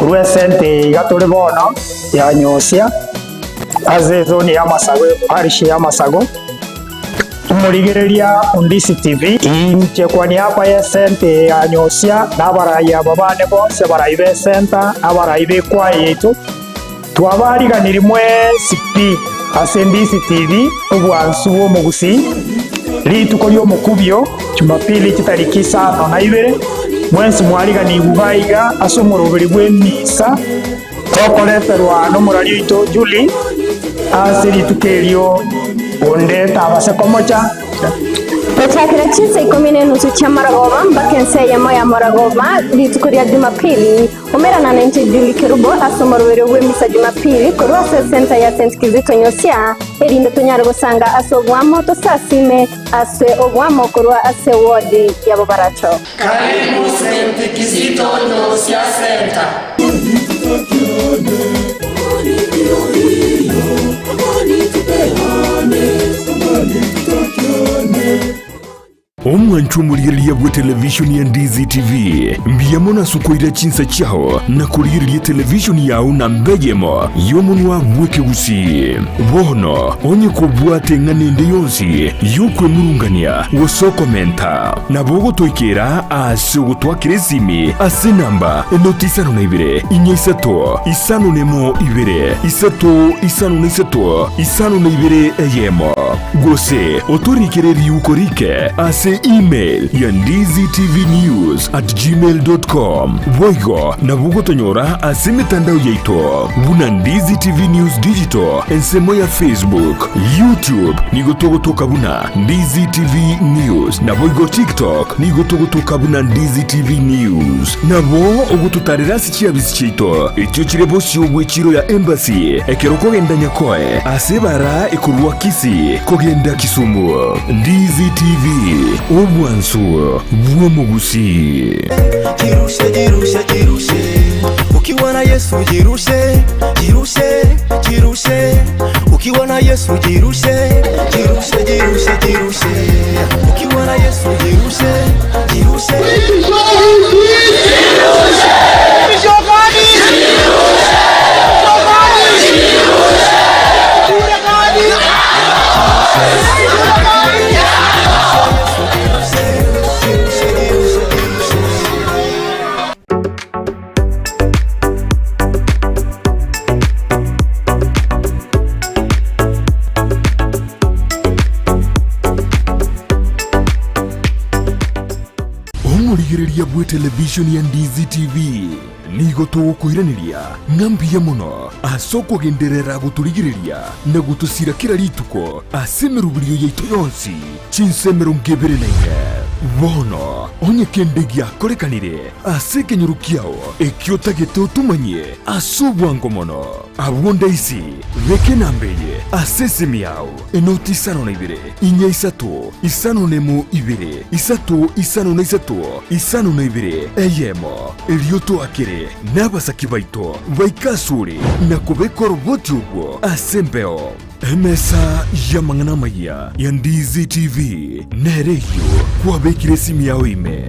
Korwa esente eye iga tore bono ya Nyosia, ase ezoni y'amasago, eparish y'amasago, omorigereria o Ndisi TV, inche kwa niaba y'esente eye ya Nyosia na abarai aba bane bonsi, abarai b'esenta na abarai b'ekwaya yaito, Twabariganirie mwensi pi ase Ndisi TV obwansu bw'omogusii, rituko ri'omokubio, Jumapili chitariki isano na ibere, mwensi mwariganigwe iga iga ase omoroberi bw'emisa tokoreterwa nomorari oito Julie ase rituko erio onde tabase komocha. Gochakera chinsa ikomi na enusu chi'amarogoba mpaka ensa eyemo y'amarogoba rituko ria Jumapili, Umerana nainche Julie Kerubo ase omoroberio bw'emisa Jumapili korwa ase esenta ya St. Kizito Nyosia, erinde tonyare gosanga ase oboamo tosasime ase oboamo korwa ase ewodi ya Bobaracho. Karibu St. Kizito Nyosia Center. Omwancho omorigereria bw'etelevishoni ya Ndizi TV, mbuya mono ase okoira chinsa chiao na korigereria etelevishoni yao namba eyemo y'omonwa bw'ekegusii. Bono onye kobwate eng'ana ende yonsi y'okwemurungania gose okomenta, nabo ogotoikera ase ogotwakera esimi ase enamba enoti isano na ibere, inya isato, isano nemo ibere, isato isano na isato, isano na ibere eyemo. Gose otorikere riuko rike ase email ya ndizitvnews at gmail dot com. Boigo nabo ogotonyora ase emetandao yaito buna Ndizi TV News Digital ensemo ya Facebook, YouTube nigo togotoka buna Ndizi TV News naboigo TikTok nigo togotoka buna Ndizi TV News. Nabo ogototarera ase chiabisi chiaito echio chire bosio bw'echiro ya Embassy ekero okogenda Nyakoe ase ebara ekorwa Kisii kogenda Kisumu. Ndizi TV, obwansu bw'omogusii. Jirushe, jirushe, jirushe. Ukiwa na Yesu jirushe, jirushe, jirushe. Ukiwa na Yesu jirushe, jirushe, jirushe, jirushe. Ukiwa na Yesu jirushe, jirushe. Omorigereria bw'etelevishoni ya Ndizi TV nigo togokoiraneria ng'a mbuya mono ase okogenderera gotorigereria na gotosira kera rituko ase emeroberio yaito yonsi chinsa 24. Bono onye kende giakorekanire ase ekenyoro kiao ekio otagete otomanyie ase obwango mono, abwo ndaisi beka enamba eye ase esimi yao, enoti isano na ibere, inya isato, isano nemo ibere, isato isano na isato, isano na ibere, eyemo. Erio toakere nabasaki baito baike asore na kobeka oroboti obwo ase embeo. Emesa y'amang'ana amayia ya Ndizi TV nere eyio kwabekire esimi yao ime.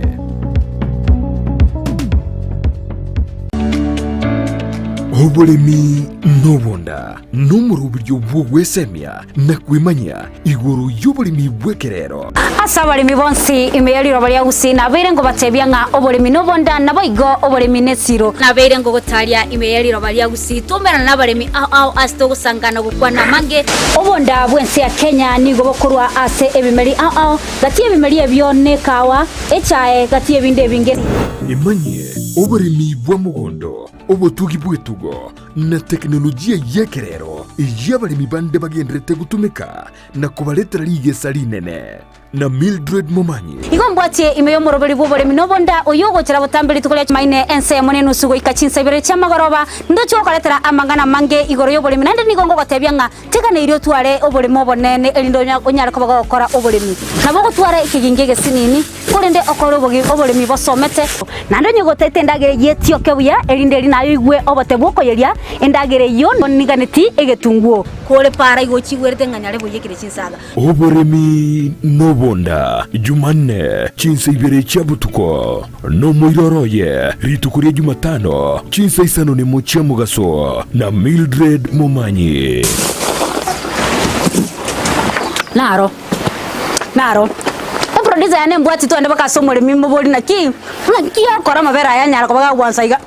Oboremi nobonda nomoroberio bw'ogwesemia na kwemanyia igoro y'oboremi bw'ekerero. Ase abaremi bonsi ime ye riroba ria Gusii nabeire ngobatebia ng'a oboremi nobonda, naboigo oboremi nesiro. Nabeire ngogotaria ime ye riroba ria Gusii twaumerana nabaremi ao ao ase togosangana gokwana amange. Obonda bw'ense ya Kenya nigo bokorwa ase ebimeri ao ao, gati y'ebimeri ebio nekawa, echae, gati y'ebinde ebinge. Emanyie oboremi bwa mogondo, obotugi bw'etugo, na tekinolojia y'ekerero eyio abaremi bande bagendererete gotumeka na kobaretera rigesa rinene. Na Mildred Momanyi. Igo mbwatie ime y'omoroberi bw'oboremi na obonda, oyio ogochera botambe rituko ria Chumaine ensemo nenusu goika chinsa ibere chi'amagoroba, ndoche gokoretera amang'ana amange igoro y'oboremi, naende nigo ngogotebia ng'a teganeirie otware oboremo obonene, erinde onyare koba gogokora oboremi. Nabo ogotwara ekegingi egesinini, korende okore oboremi bosomete. Naende onye gotaete endagera eyio etioke buya, erinde erio naye oigwe obote bw'okoyeria endagera eyio, niganeti egetunguo. Kore para igo ochigwerete ng'a nyare boiyekire chinsaga. Oboremi nobo. Obonda, Jumanne, chinsa ibere chia botuko, na omoiroro oye rituko ria Jumatano, chinsa isano nemo chia mogaso, na Mildred Momanyi. Naro, naro. Eproducer yane embwati twende mpaka ase omoremi mobori naki, naki okora amabere aya anyara koba gagwansa iga.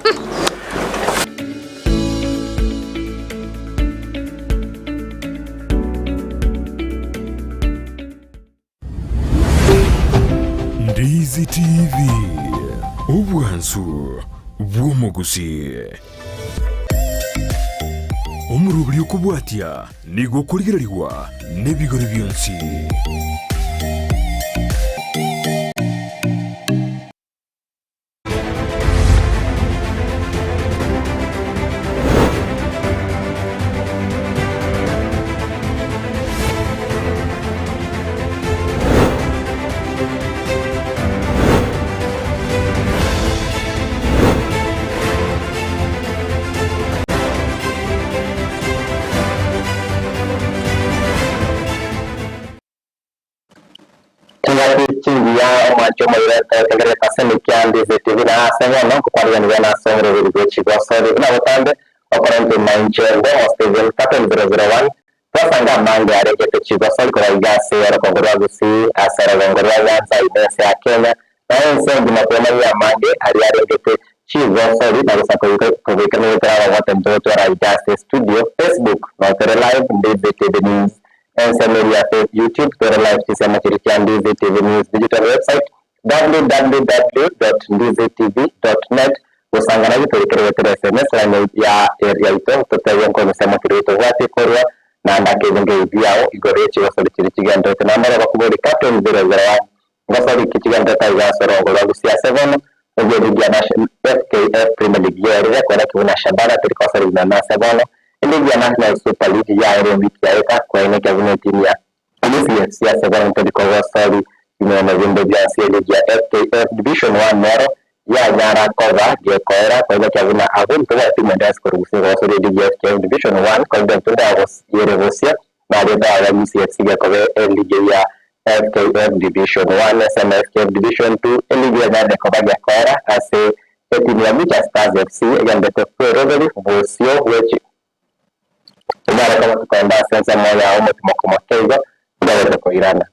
Ndizi TV, obwansu bw'omogusii. Omoroberi okobwatia nigo okorigererigwa nebigori bionsi. Chingaki chingiya omwanchi omoire totegererete ase emekia Ndizi TV na ase bono nkokwanigwa na ase omoroberi bwe chigosori buna botambe okorentwe na inche Ndemo Stephen Captain 001 twasanga amange arengete chigosori korwa iga ase orogongo rwa Gusii ase orogongo rwa Nyanza ime ense ya Kenya na ense engima twemanyie amange aria arengete chigosori na gosa kogoikerania goetera ababwate ntogotwara iga ase studio Facebook notore live Ndizi TV News Ensemo eria ase YouTube tore live chisemo chiria chia Ndizi TV News Digital website www.ndizitv.net gosanga naye torikere goetera SMS line ya yaito totebie nkonosemo keria tobwate korwa naende ake ebinto ebi biao igoro ye chigosori chiria chigenderete nambare bakobori Captain 001 ngosori ki chigenderete aiga ase orongo rwa Gusii ase bono Erio ligi ya FKF Premier League yaerire koreki buna Shabana teri kosa ring'ana ase bono. Eligi ya National Super League yaerire ewiki yaeta koeneka buna etimu ya Ulinzi FC ase bono teri kogosori bimono binde bionsi. Eligi ya FKF Division One nero yanyara koba gekoera koeneka buna abwo ntobwate timu ende yonsi korwa gusii gogosori eligi ya FKF Division One korende intwe ndagosiere bosio Nario aba Gusii FC gekoba eligi ya FKF Division 1, SMFKF Division 2, eligi enyare koba gekoera ase etimu ya Micha Stars FC egenderete kweroreri bosio bwe chi enyare koba tokoenda ase ensemo ya omotimoko moke igo togete koirana.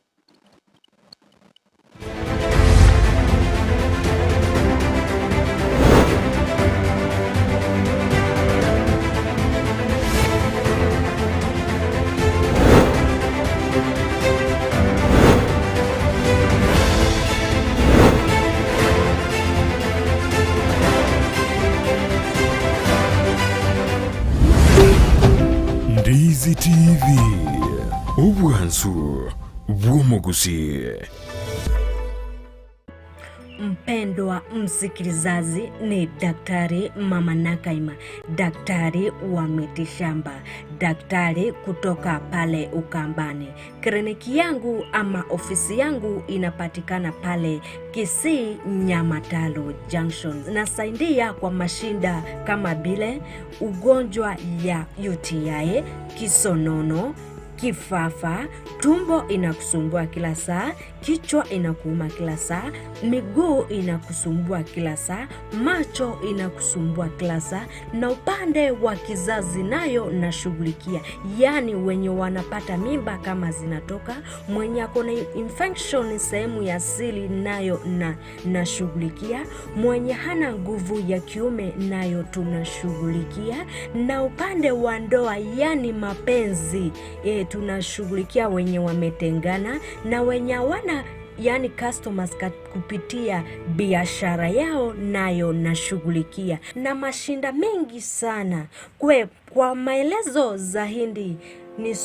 Ndizi TV, obwansu bw'omogusii. Mpendwa msikilizaji, ni Daktari Mama Nakaima, daktari wa mitishamba, daktari kutoka pale Ukambani. Kliniki yangu ama ofisi yangu inapatikana pale Kisii Nyamatalo Junction. Nasaidia kwa mashinda kama vile ugonjwa ya UTI, kisonono, kifafa, tumbo inakusumbua kila saa, kichwa inakuuma kila saa, miguu inakusumbua kila saa, macho inakusumbua kila saa, na upande wa kizazi nayo nashughulikia, yaani wenye wanapata mimba kama zinatoka, mwenye ako na infection sehemu ya siri nayo na nashughulikia, mwenye hana nguvu ya kiume nayo tunashughulikia, na upande wa ndoa yani mapenzi e, tunashughulikia wenye wametengana na wenye hawana yani customers kupitia biashara yao nayo nashughulikia, na mashinda mengi sana kwe. Kwa maelezo zaidi ni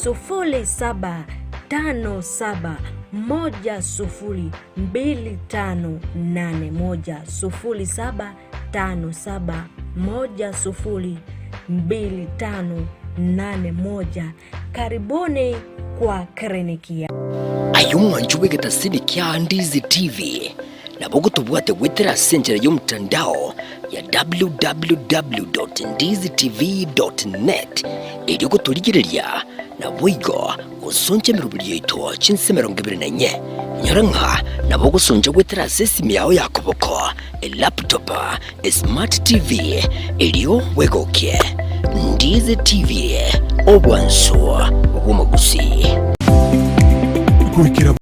0757102581 0757102581. Karibuni kwa kliniki ya Aye omwancho bw'egetasini kia Ndizi TV, nabo ogotobwate goetera ase enchera y'omotandao ya www.ndizitv.net erio gotorigereria naboigo gosoncha emeroberi yaito chinse 24. Nyora ng'a nabo ogosoncha goetera ase esimi yao ya koboko, elaptop, esmart TV, erio bwegokie. Ndizi TV, obwansu bw'omogusii. Goikera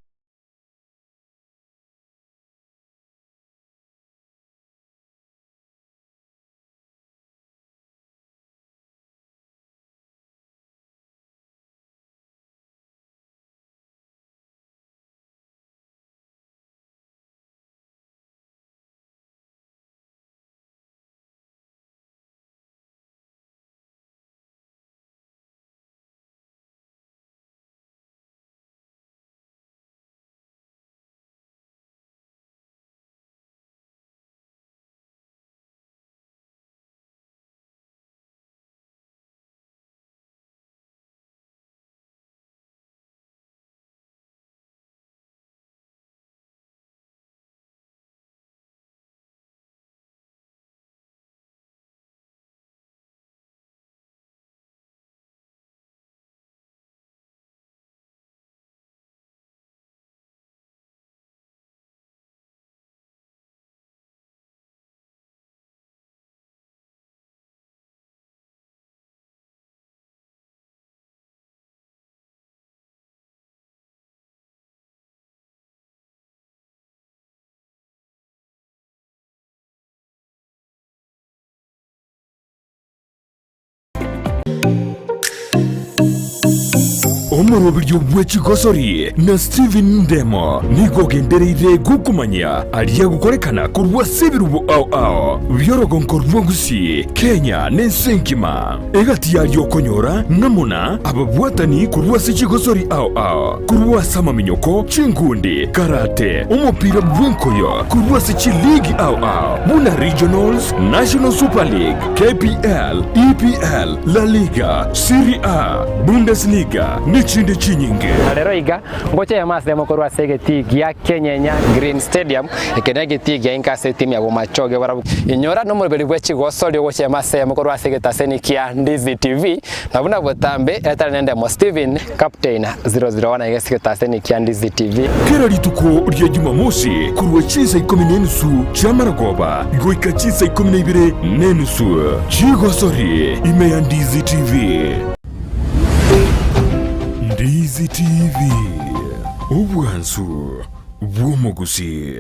Omoroberio bwe chigosori na Stephen Ndemo nigo ogendereire gokomanyia aria agokorekana korwa ase ebirubo ao ao bi'orogonko rwa Gusii, Kenya na ense engima. Egati yaria okonyora ng'amo na ababwatani korwa ase chigosori ao ao, korwa ase amaminyoko, chinkundi, karate, omopira bw'enkoyo, korwa ase chiligi ao ao buna Regionals, National Super League, KPL, EPL, La Liga, Serie A, Bundesliga nechinde chinyinge. Na rero iga, ngocha emo ase emo korwa ase egetii gia Kenyenya Green Stadium, eke negetii gia inka ase etimu ya Bomachoge barabwo. Inyora nomoroberi bwe chigosori ogocha emo ase emo korwa ase egetaseni kia Ndizi TV, na buna botambe etari nendemo Steven Captain 001 iga ase egetaseni kia Ndizi TV. Kera rituko ria Jumamosi korwa chinsa ikomi na enusu chi'amarogoba goika chinsa ikomi na ibere na enusu, chigosori ime ya Ndizi TV. Ndizi TV, obwansu bw'omogusii.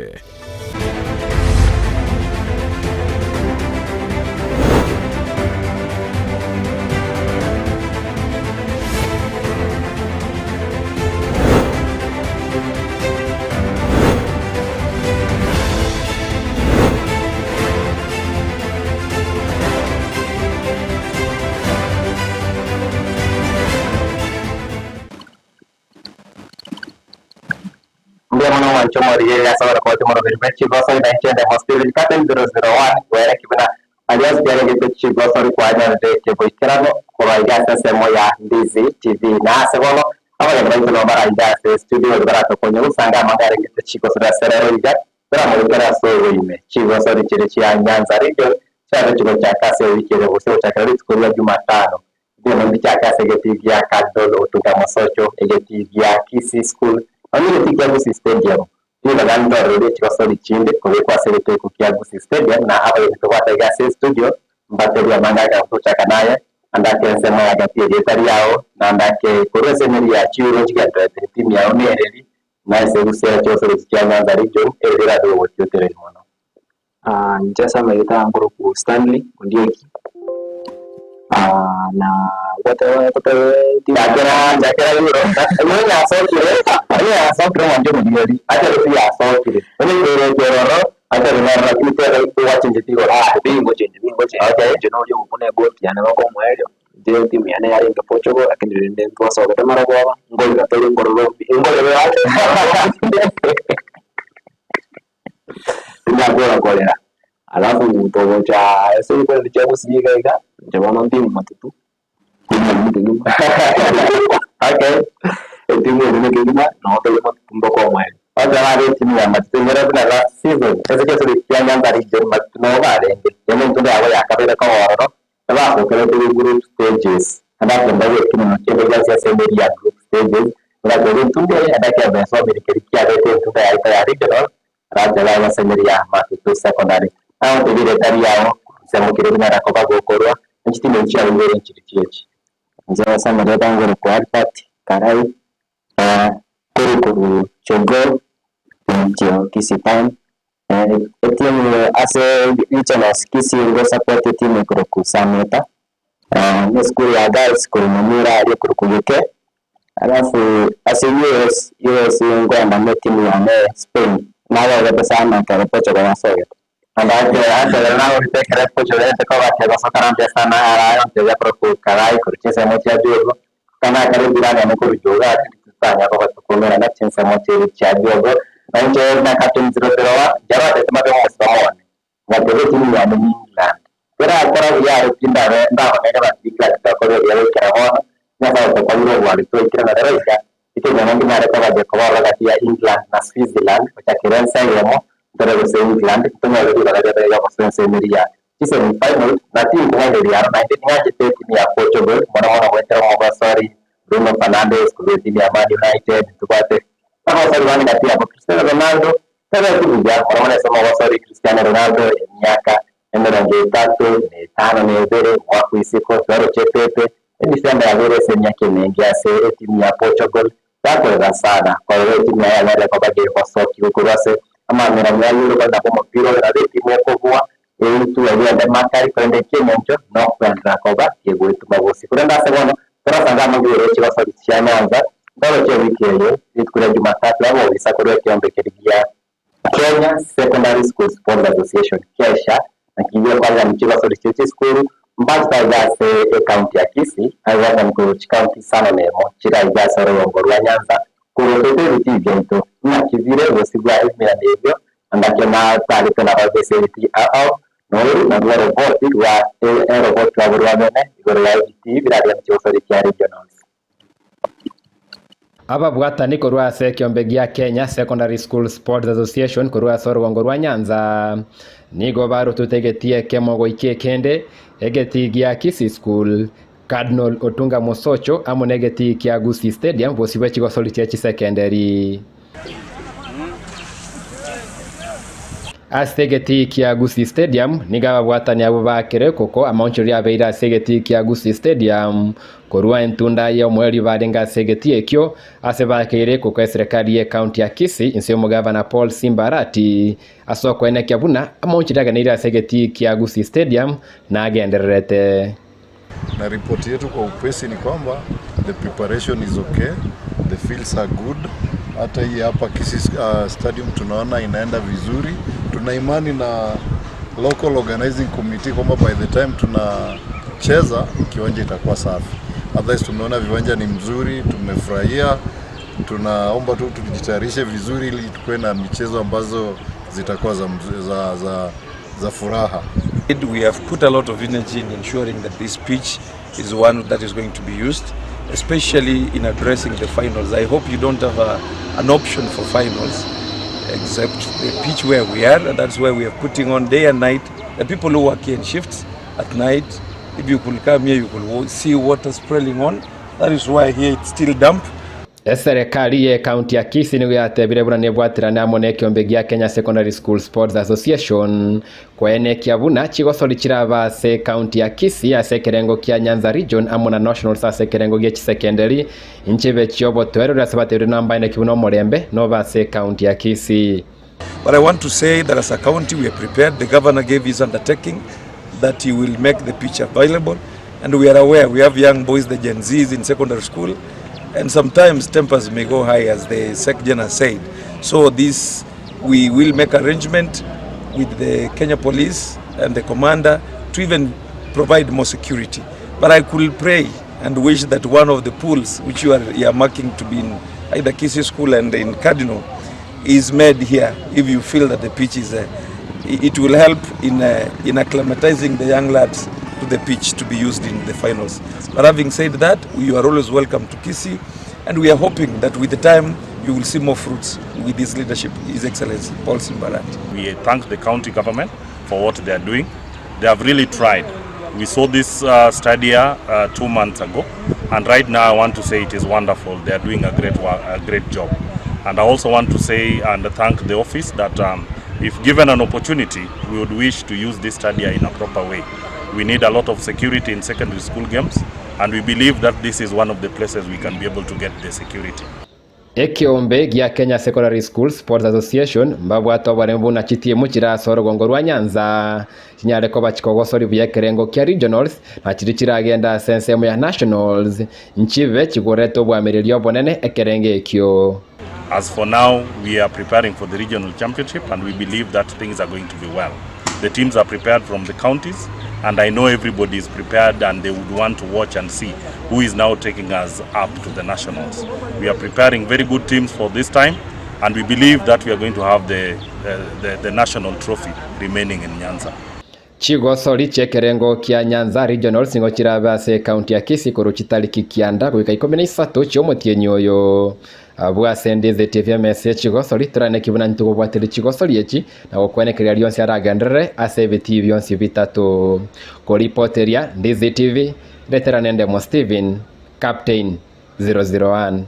Mbuya mono mwanche omorigereria ase oborekoti moroberi bwe chigosori na inche Ndemo Stephen Captain 001 goerekia buna aria onsi tiarengete chigosori kwanyorire keboikeranu korwa iga ase ensemo ya Ndizi TV. Na ase bono abageni baito nabo bare aiga ase estudio baria baratokonye gosanga amang'ana arengete chigosori ase rero iga toramoikere ase oboime. Chigosori chiria chia Nyanza Region chiabe chigochaka ase ewiki ere gose gochakera rituko ria Jumatano Ebioma mbichake ase egetii gia Cardol Otuga Mosocho, egetii gia Kisii School, nonya egetii kia Gusii Stadium. Ribaga ndorere chigosori chinde kobekwa ase egeteku kia Gusii Stadium na abageni tobwate iga ase estudio mbatebi amang'ana aya tochaka naye, andake ensemo ya gati erieta riao, na andake korwa ase emeri ya chiuro chigendererete etimu yao nereri, na ase Gusii ere chigosori echi chia Nyanza Region ere erabe ogotiotereri mono. Inche ase amarieta aya nkorokwa Stanley Ondieki, na goteba totebe Chakera chakera igoro onye yasokire onye yasokire omwancho omorigori acha gose yasokire onye kere ororo acha rero lakini tebe gwachengetie igoro. Bingochenji bingochenji Okay. inche noria ogokuna egoti yane baka omoerio, inche etimu yane yarenge Portugal lakini rende ntwasogete marogoba, nkoiga tore nkororo nkororo yake. Tinakora korera, alafu togocha ase ebikorero chia gusii iga iga, inche bono ntimu matutu, timu ende kegima Okay. etimu enene kegima noo tore matutu mpaka omoerio. Onye bare etimu ya matutu enyora buna last season ase gesuri kia Nyanza region matutu noo barenge naende entundo yabo yakabeire koba ororo nabasokerete group stages naende ase mbabe ekenyoro kende gionsi ase emeri ya group stages. Toratebe entunga eye endaki ebesomire keria kiabete entunga yaito ya regional Racha bagosemeria Matutu Secondary. Nagotebia erieta riao ensemo keria binyara koba gokorwa, ne chitimu chiao ibere nchiri chiechi. Inche ase amarieta nkorokwa Albert Karai, na korwa korwa Jogoo gochia Kisii town, etimu ase regionals Kisii ngosupport etimu ekorokwa Sameta, na esukuru ya girls korwa Nyamira aria ekorokwa Geke, Alafu ase US, US nkoenda ne etimu yane Spain, nagogete sana ekero Portugal yasogete. Akegera nagogete ekero Portugal yarete koba kegosoka nampia sana ara ontebia korokwa Karai korwa chinsemo chia Jogo, kana akare ejirani yane korwa Jogo ase titanya koba tokoumerana chinsemo chiria chia Jogo, na inche na captain 001 nchiarotete mapema omosimamo one. Ngateba etimu yane ni England. Terakora buya are pi ndabe ndabonere abanto b'England tokore buya goikera bono, Nyasae otokonyire obwari twaikire na rero iga, ekenyoro nkinyare koba gekoba gati ya England na Switzerland gochakera ense eyemo ntore gose England ntonyore ribaga riabe riogosoa ense emeria ya chisemi final na tinkong'aineria aro naende ning'anchete etimu ya Portugal mono mono goetera omogosori Bruno Fernandes korwa etimu ya Man United ntobwate abagosori bande gati yabo Cristiano Ronaldo Tebeti buya, mono mono ase omogosori Cristiano Ronaldo, emiaka emerongo etato na etano na ebere, omwaka o isiko, twaroche Pepe, edifenda yabeire ase emiaka emenge ase etimu ya Portugal, yakorera sana korora etimu yaye yanyarire koba gegosokiwa korwa ase amamerano ya Euro korende nabo omopira oyo nabo etimu ekobua eitwe egende makari korende eki'engencho nokwenderera koba kegoetuma bosio. Korende ase bono torasange amange igoro ye chigosori chia Nyanza Ntoroche ewiki eye, rituko ria Jumatatu, abobisa korwa ekeombe keria gia Kenya Secondary School Sports Association, KESSHA, na kiyia kwarerania chigosori chie chisukuru mbachete aiga ase ecounty ya Kisii, aigwatani korwa chicounty isano na emo chire aiga ase orogongo rwa Nyanza, korwa toete ebitii biaito ng'aki bire gosibwa ebimerano ebio, na natarete nabarabwo ase ebitii ao ao, na oru narwo oroboti rwa eroboti rwabo rwa bene igoro ya ebitii birarianie chigosori chia regionals. Ababwatani korwa ase ekeombe gia Kenya Secondary School Sports Association korwa ase orogongo rwa Nyanza nigo barutute egetii ekemo goika ekende, egetii gia Kisii School, Cardinal Otunga Mosocho amo negetii kia Gusii Stadium bosio bwe chigosori chie chisekenderi. Ase egetii kia Gusii Stadium nigo ababwatani abwo baakire koko amaonchorerio abeire ase egetii kia Gusii Stadium korwa entunda y'omoerio barenge ase egetii ekio ase baakeire koko eserekari y'ecounty ya Kisii inse y'omogavana Paul Simba Arati ase okoenekia buna amaonchorerio aganeire ase egetii kia Gusii Stadium nagendererete. Na ripoti yetu kwa upesi ni kwamba the preparation is okay, the fields are good. Hata hii hapa Kisii Stadium tunaona inaenda vizuri. Tuna imani na local organizing committee kwamba by the time tunacheza kiwanja itakuwa safi. Otherwise tumeona viwanja ni mzuri, tumefurahia. Tunaomba tu tujitayarishe vizuri ili tukuwe na michezo ambazo zitakuwa za, za, za, za furaha. We have put a lot of energy in ensuring that this pitch is one that is going to be used, especially in addressing the finals. I hope you don't have an option for finals except the pitch where we are, and that's why we are putting on day and night. The people who work here in shifts at night, if you could come here, you could see water spraying on. That is why here it's still damp. Eserekari ye county ya Kisii nigo yatebire buna nebwaterane amo na ekeombe gia Kenya Secondary School Sports Association koenekia buna chigosori chiraba ase county ya Kisii ase ekerengo kia Nyanza region amo na nationals ase ekerengo gia chisekenderi nchibe chiobotoereru ase batebire nambaeneki buna omorembe nobe ase county ya Kisii. But I want to say that as a county we are prepared. The governor gave his undertaking that he will make the pitch available. And we are aware we have young boys, the Gen Zs in secondary school, and sometimes tempers may go high, as the SecGen has said. So this, we will make arrangement with the Kenya police and the commander to even provide more security. But I could pray and wish that one of the pools, which you are marking to be in either Kisii School and in Cardinal, is made here. If you feel that the pitch is, it will help in acclimatizing the young lads to the pitch to be used in the finals. But having said that, you are always welcome to Kisii, and we are hoping that with the time you will see more fruits with his leadership, His Excellency Paul Simba Arati. We thank the county government for what they are doing. They have really tried. We saw this stadia 2 months ago. And right now I want to say it is wonderful. They are doing a great work, a great job. And I also want to say and thank the office that if given an opportunity, we would wish to use this stadia in a proper way. We need a lot of security in secondary school games, and we believe that this is one of the places we can be able to get the security. Ekeombe gia Kenya Secondary Schools Sports Association mbabwate oboremu buna chitimu chire ase orogongo rwa Nyanza chinyare koba chikogosoria buya ekerengo kia regionals na chiria chiragende ase ensemo ya nationals nchibe chigorete obwamereria obonene ekerengo ekio. As for now, we are preparing for the regional championship and we believe that things are going to be well. The teams are prepared from the counties and I know everybody is prepared and they would want to watch and see who is now taking us up to the nationals. We are preparing very good teams for this time and we believe that we are going to have the, uh, the, the national trophy remaining in Nyanza. Chigosori chi'ekerengo kia Nyanza Regionals nigo chirabe ase ekaunti ya Kisii korwa chitariki kianda goika 13 chi'omotienyi oyo. Abwo ase Ndizi TV emesa ye chigosori toraneki buna ntogobwateria chigosori echi na gokwenekeria rionsi aragenderere ase ebitii bionsi bitato. Koripoteria Ndizi TV, retera nendemo Stephen, Captain 001.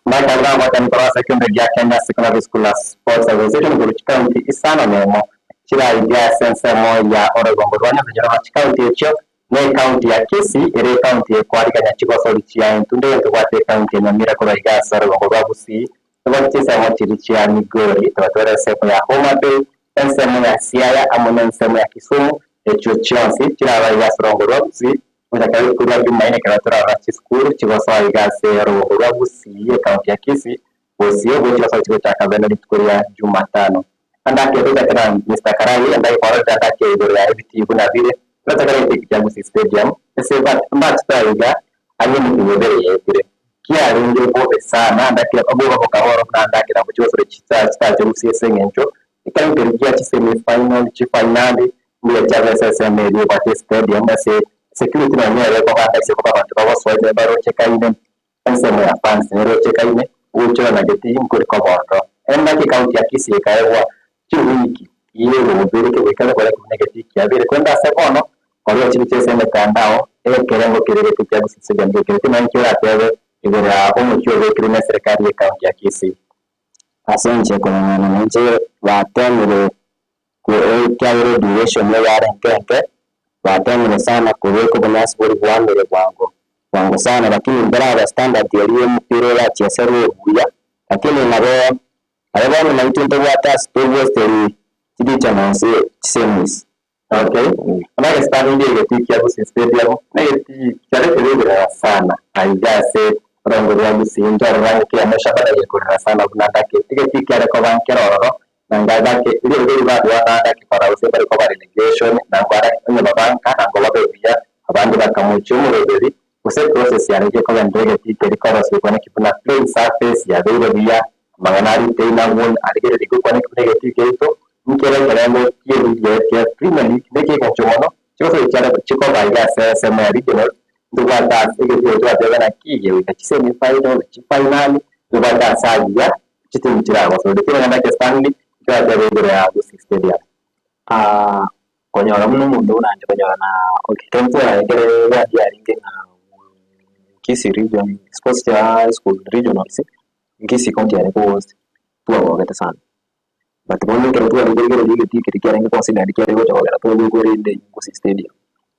Mike Abraham Watani korwa ase ekeombe gia Kenya Secondary School Sports Association korwa chikaunti isano nemo chiraiga ase ensemo ya orogongo rwa Nyanza Nyarama chikaunti echio ne ekaunti ya Kisii ere ekaunti ekwarigania chigosori chia Entunde egento ekaunti ya Nyamira korwa iga ase orogongo rwa Gusii tobwate chinsemo chiria chia Migori tobatware ensemo ya Homa Bay ensemo ya Siaya amo na ensemo ya Kisumu echio chionsi chiraba iga ase orogongo rwa Gusii Gochaka rituko ria Jumaine ekero torarora chisukuru chigosoa iga ase orogongo rwa Gusii ekaunti ya Kisii bosio bwe chigosoa chigochaka bene rituko ria Jumatano. Andake gochakera Mister Karai andake kwarorire andake igoro ya ebitii buna bire gochakera egetiiki kia Gusii Stadium ase mbachete aiga ang'e emetienyi ebere yaetire. Kiarenge bobe sana andake obobe bokaba buna andake nabo chigosore chitache Gusii ase eng'encho ekero nkerwa gia chisemi final chifainali mbuya chiabe ase ensemo eria ebwate estadium ase Security nonya ere kobanda ase koba abanto bagosoa ime barochekaine, ensemo ya fans nerochekaine, ogoichorana gete nkori koba ororo. Engaki ekaunti ya Kisii ekaegwa chiwiki y'erobere kegoika kore buna egetii kiabeire korende ase bono korwa chibicha ase emetandao ekerengo keria gete kia Gusii Stadium gekereti nonya inki oratebe igoro ya omochie obekirwe ne eserekari ye ekaunti ya Kisii. Ase inche koreng'ana nainche batemire Ekiagera eduration nigo yare enke enke, batemire sana kobeka obonyansi boria bwamire bwango bwango sana lakini mboraba standard eria y'omopira oracheserwe buya, lakini nabo nabo bono naintwe ntobwate ase togwesteri chiregionals chisemis. Okay, amanye standing y'egetii kia Gusii Stadium negetii kiaretire ebirara sana aiga ase orongo rwa Gusii ntorora ng'a kera Shabana gekorera sana buna ndake egetii kiare koba nkere ororo Na ngagake, erio riria barwana gakekora gose bare koba relegation, na nkwara onye babanka na nkobabe buya, abande bakamochia omoroberi, gose process yarenge kogenderera egetii keria korosigwa naki buna playing surface yabeire buya, amang'ana arite inagwo arigereria gokwana eki buna egetii kiaito, nkere ekerengo kie ligi ya Premier League neke egencho mono, chigosori chiare chikoba iga ase ensemo ya regional, ntobwate ase egetii eke twateba naki gegoika chisemi final, chifainali, ntobwate ase agiya. Chitimu chiragosore kera ng'anda ake Stanley ntoratebe igoro ya Gusii Stadium. Aa konyora buna omonto buna inche konyora na okay ekero twarenge ward yarenge ng'a Kisii region sports chia high school regionals, Kisii county yare ko host twagogete sana. But bono ekero twarenge korigereria egetii keria kiarenge considered kiare gocha kogera twabekwa rende Gusii Stadium.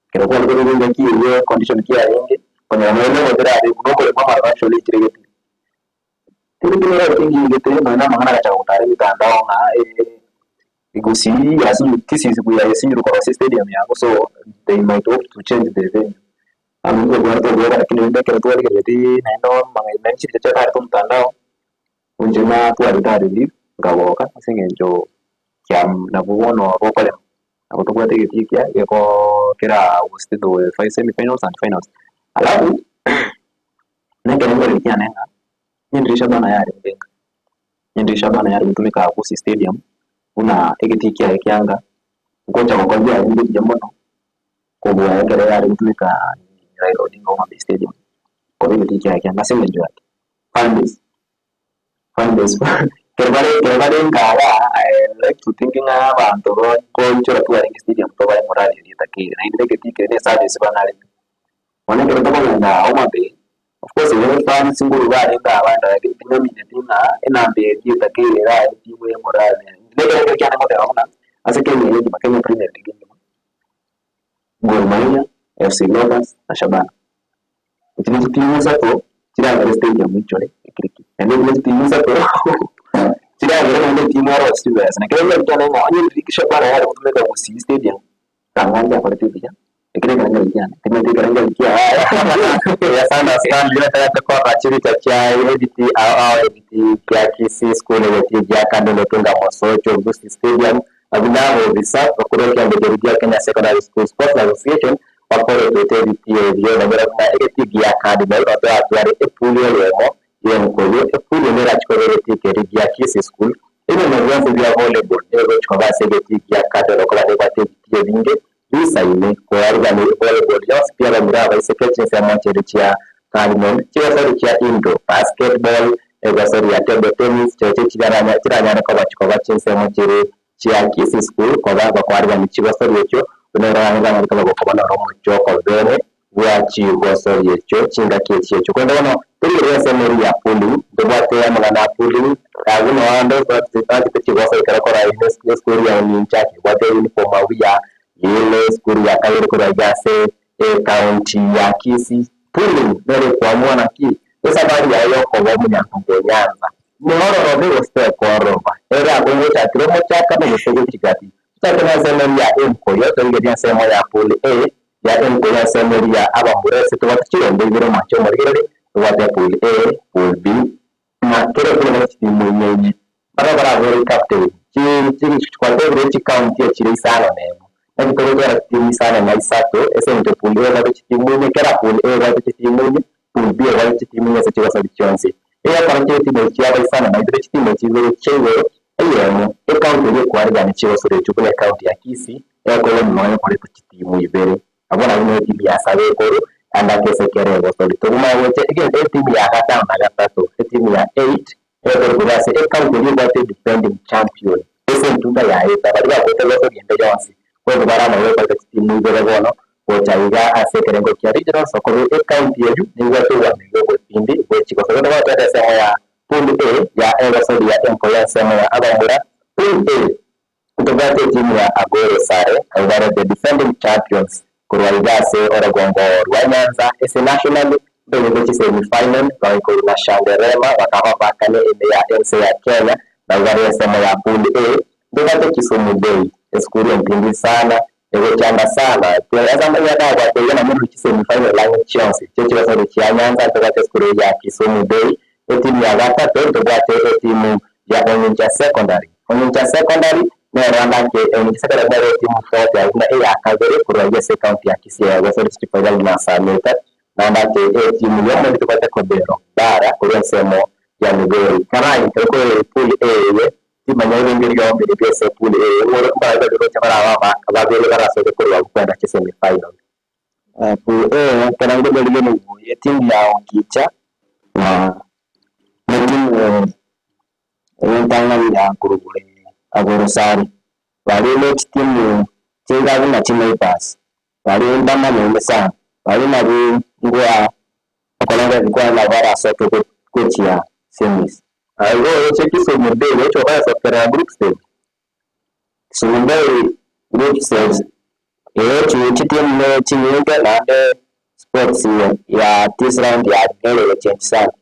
Ekero kwarenge engaki eywo condition kiarenge, konyora nonya na omochera arenge nokorema amaroro actually ekire getii. Teri kero kengigete nonya na amang'ana agachaka gotara emitandao ng'a Gusii yasinyu Kisii yasinyirwe korosia estadium yabo so they might opt to change the venue. Bono intwe twarete obuoba lakini rende ekero twarigereretie naende amang'ana naende chibicha chiatarete omotandao, inche natwarete a relief nkagoka ase eng'encho kiam nabwo bono bokorema, nabo tobwate egetii ekiya gekoo kera host the semi finals and finals. Alafu nekerengererio kiane ng'a. Nyendire Shabana yarenge enka, nyendire Shabana yare gotumeka Gusii Stadium buna egetii kiaye kianga, ngocha gokora biarenge buya mono kobua ekero yare gotumeka Raila Odinga Homa Bay Stadium, koba egetii kiaye kianga ase eng'encho yaki? Fan base, fan base ekero bare ekero bare nka igaa I like to think ng'a abanto bakoichora twarenge stadium tobae morali eria etakeire, naende egetii keria ne eservice banarete. Bono ekero tokogenda Homa Bay, of course ere fans nkorwa barenge abande lakini tinyamineti ng'a enamba eria etakeire erabe etimu ya morale. Nekero ekero kiane ngoteba buna, ase Kenya eye engima, Kenya Premier League engima, Gor Mahia, FC Leopards na Shabana. Echi ne chitimu isato chiragere stadium ichore ekiriki. Naende echi ne chitimu isato chiragere naende etimu erose chibesa. Na kero kiane ng'a onye erigi Shabana yare gotumeka gusii stadium, Kang'ancha akorete buya, ekero ekerengerio kiane, timanyeti ekerengerio kiaye. Asante Stanley, otagete korora chibicha chia ebiti ao ao ebiti kia Kisii School egeti gia Kandolo Tunga Mosocho Gusii Stadium buna abobisa bakuru ekiombe keria gia Kenya Secondary School Sports Association bakoretete ebiti ebio nonyore buna egeti gia Cardinal otoratware epuli eyemo y'enkoyo epuli ende erachi koba egeti keria gia Kisii School Ebioma bionsi bia volleyball egochi koba ase egetii gia Cardinal okoba nebwate ebitii ebinge bisaine koarigania volleyball yonsi pi abamura abaiseke chinsemo chiria chia Cardinal chigosori chia indoor basketball egosori ya table tennis chirochio chigaranya chiranyare koba chikoba chinsemo chiria chia Kisii School koba bakoarigania chigosori echio buna erorane banyare koba gokoba noro omochoko bene bwa chigosori echio chingaki echi echio. Korende bono torigereria ensemo eria ya pulling, ntobwate amang'ana a pulling, abwo noo ande bachete chigosori ekero kora esukuru ya Omincha, ebwate uniform abwo ya yellow, esukuru ya kabere korwa iga ase ecounty ya Kisii. Pulling nere ekoamua naki esafari yaye yokoba omonyantongo o Nyanza neororobe gose tekoororoba, ere abwo ngochakire omochakano gose gochigati. Tochake na ensemo eria ya Emkoyo, torigererie ensemo ya pool A, ya enko y'ensemo eria ya abamura ase tobwate chirombe ibere omwanche omorigereria, tobwate pool A, pool B, na kera ekero nabo chitimu inye inye. Barabwo barabore captain, chikwatebire chicounty echire isano na emo, naki togotwara chitimu isano na isato ase eng'encho pool A ebwate chitimu inye, kera pool A ebwate chitimu inye, pool B ebwate chitimu inye ase chigosori chionsi. Egekora chitimu echi chiaba isano na ibere, chitimu echi ibere chia igoro, eyemo, ecounty eria ekoaregania chigosori echio buna ecounty ya Kisii, Ekorwa nyuma yokoreta chitimu ibere, abwo nabwo ne etimu ya saba ekorwa, naende ake ase ekero egosori. Togomanya gocha egento etimu ya gatano na gatato, etimu ya eight, ekorwa korwa ase ecounty eria ebwate defending champion, ase entunda yaye eta, baria bagoeta gosori ende yonsi, boigo bare amaiga okoreta chitimu ibere bono, gocha iga ase ekerengo kia regionals, okobe ecounty eyio nebwate obwamaiga obotindi bwe chigosori. Bono bono twete ensemo ya pool A ya egosori ya enko ya ensemo ya abamura, pool A. Ntobwate etimu ya Agoro Sare abwo bare the defending champions korwa iga ase orogongo rwa Nyanza ase nationally mbegete chi semi final bagakorwa na Shanderema bakaba bakane ime ya ense ya Kenya nabwo bare ensemo ya pool A. Ntobwate Kisumu Day esukuru entindi sana egochanda sana ase amanyia iga namorure chi semi final ang'e chionsi chio chigosori chia Nyanza ntobwate esukuru ya Kisumu Day Etimu ya gatato ntobwate etimu ya Ong'incha Secondary. Ong'incha Secondary nero ande ake Ong'incha Secondary nero etimu forte aye buna eya kabere korwa eyio ase ecounty ya Kisii eye gose district final buna Sameta. Naende ake etimu yomo ntobwate Kobero Bara korwa ensemo ya Migori. Karai ekero kore pool A eye timanya ebinge riombe ebi ase pool A eye ng'oro mbarabwo babere gocha baraba abaka babere barasoke korwa abwo kwenda chisemi final. Pool A ekero ngorigereria etimu ya Ongicha na etimu entang'ani ya Nkurugure Agorosari, baria ne chitimu chinga buna chineighbours, baria mbamanyene sana, baria nabwo ngwa okorora ebikwana nabo barasoke gochia semis. Igo oroche Kisumu Day gocha obayasokera group stage. Kisumu Day group stage eye chitimu ne chinyinge naende sports ya this round yabeire change sana.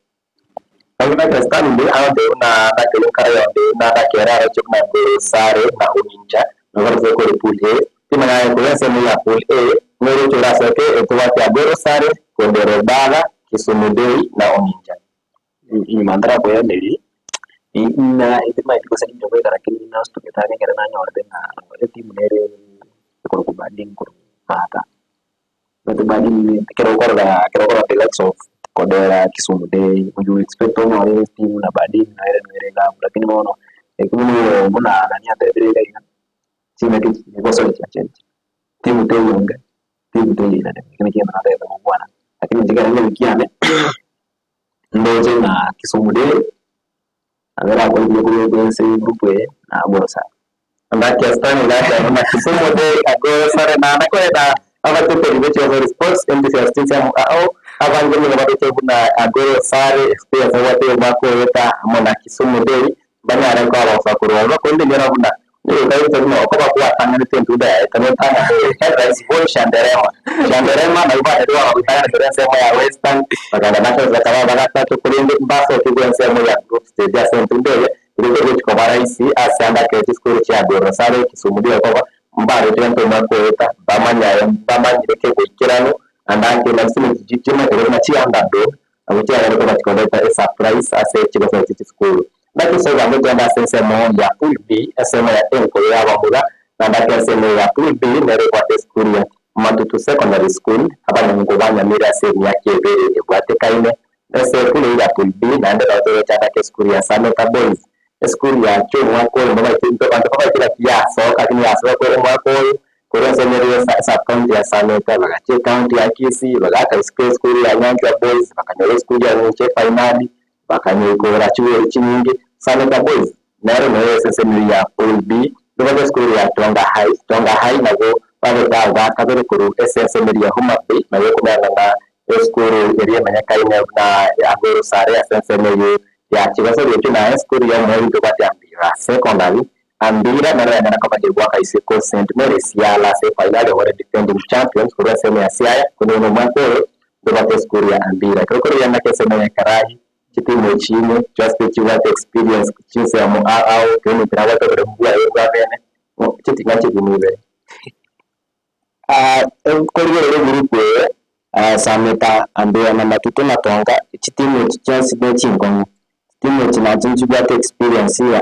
Agina Stanley aonde buna ndakeri nkara yonde na ndakera aroche buna Ngoro Sare na Omincha na barose kore pool A timanya kore ensemo ya pool A ng'oro churasoke etobwate Agoro Sare Kondero Bara Kisumu Day na Omincha. Inyuma ntarakoiraneria, na timanyeti gose ninche goika lakini nastukete ake ekero nanyorete ng'a etimu nere ekorokwa Bading korwa Maata. But Bading ekero okorora ekero okorora the likes of Kodera, Kisumu Day, you expect onyore etimu na Bading nere nere iga abwo lakini bono buna buna nani atebire iga iga, chingaki echi chigosori chiachenchire. Timu teyonge, timu teyinene, ekio nakio egento natagete gokwana. Lakini inche ekero ngebi kiane, ndoche ng'a Kisumu Day, nabo erakore buya korwa ase egroup eye na Agoro Sare. Ndake Stanley ndake buna Kisumu Day Agoro Sare na nakoreta Abateteri be Chigosori Sports Enthusiasts ensemo ao abange nigo baroche buna Aguero Sare experience abwate omwaka oeta amo na Kisumu Day mbanyare koba bagosoa korwa ororo korende inyora buna nigo okaigete buna okoba gwatang'anete entunda yaye ekero otang'anete Rais Voi Shanderema Shanderema nabwo barenge bagoitang'ana korwa ensemo ya Western bakagenda Nationals bakaba abagatato korende mbasokigwe ensemo ya group stage ase entunda eye erio togochi koba rahisi ase ande akere chisukuru chia Aguero Sare Kisumu Day okoba Mbarete gento omwaka oeta, bamanyaye bamanyire kegoikeranu, naende ake na chisemi chimaete buna chi'underdog, nabo chiagere koba chikoreta esurprise ase chigosori chie chisukuru. Naki ase ogango togende ase ensemo ya Pool B, ensemo ya enkoyo y'abamura, naende ake ensemo eye ya Pool B nero ebwate esukuru ya Matutu Secondary School, abanyongo ba Nyamira ase emiaka ebere ebwatekaine. Ase pool eye ya Pool B naende nabo togochanda ake esukuru ya Sameta Boys, Esukuru yacho omwaka oyo mbabaete abanto mbabaete gati yasoka lakini yasoka kore omwaka oyo korwa ensemo eria ya sub county ya Sameta bagachia ecounty ya Kisii bagaaka isiko esukuru ya Nyanchwa Boys bakanyora esukuru ya Ng'ucha efainali bakanyeikora chigori chinyinge. Sameta Boys nero noyo ase ensemo eria ya Pool B nobwate esukuru ya Tonga High, Tonga High nabo babete aba kabere korwa ase ensemo eria ya Homa Bay nabo ekomerana na esukuru eria emanyekaine buna Agoro Sare ase ensemo eyio Ya chigoso giaito na esukuru y'omoerio tobwate Ambira Secondary. Ambira nero yanyara koba kegoaka isiko St Mary's yala ase efainali ore defending champions korwa ensemo ya Siaya korende bono omwaka oyo ntobwate esukuru ya Ambira. Ekero korigereria naki ensemo ya Karahi chitimu echi ime just chibwate experience chinsemo ao ao kera omonto nabwate oboremu bwaye bwa bene chitinga chitimu ibere. Korigereria egroup eye, Sameta, Ambira na Matutu na Tonga, chitimu echi chionsi ne chinkong'u. Chitimu echi nachi nchibwate experience ye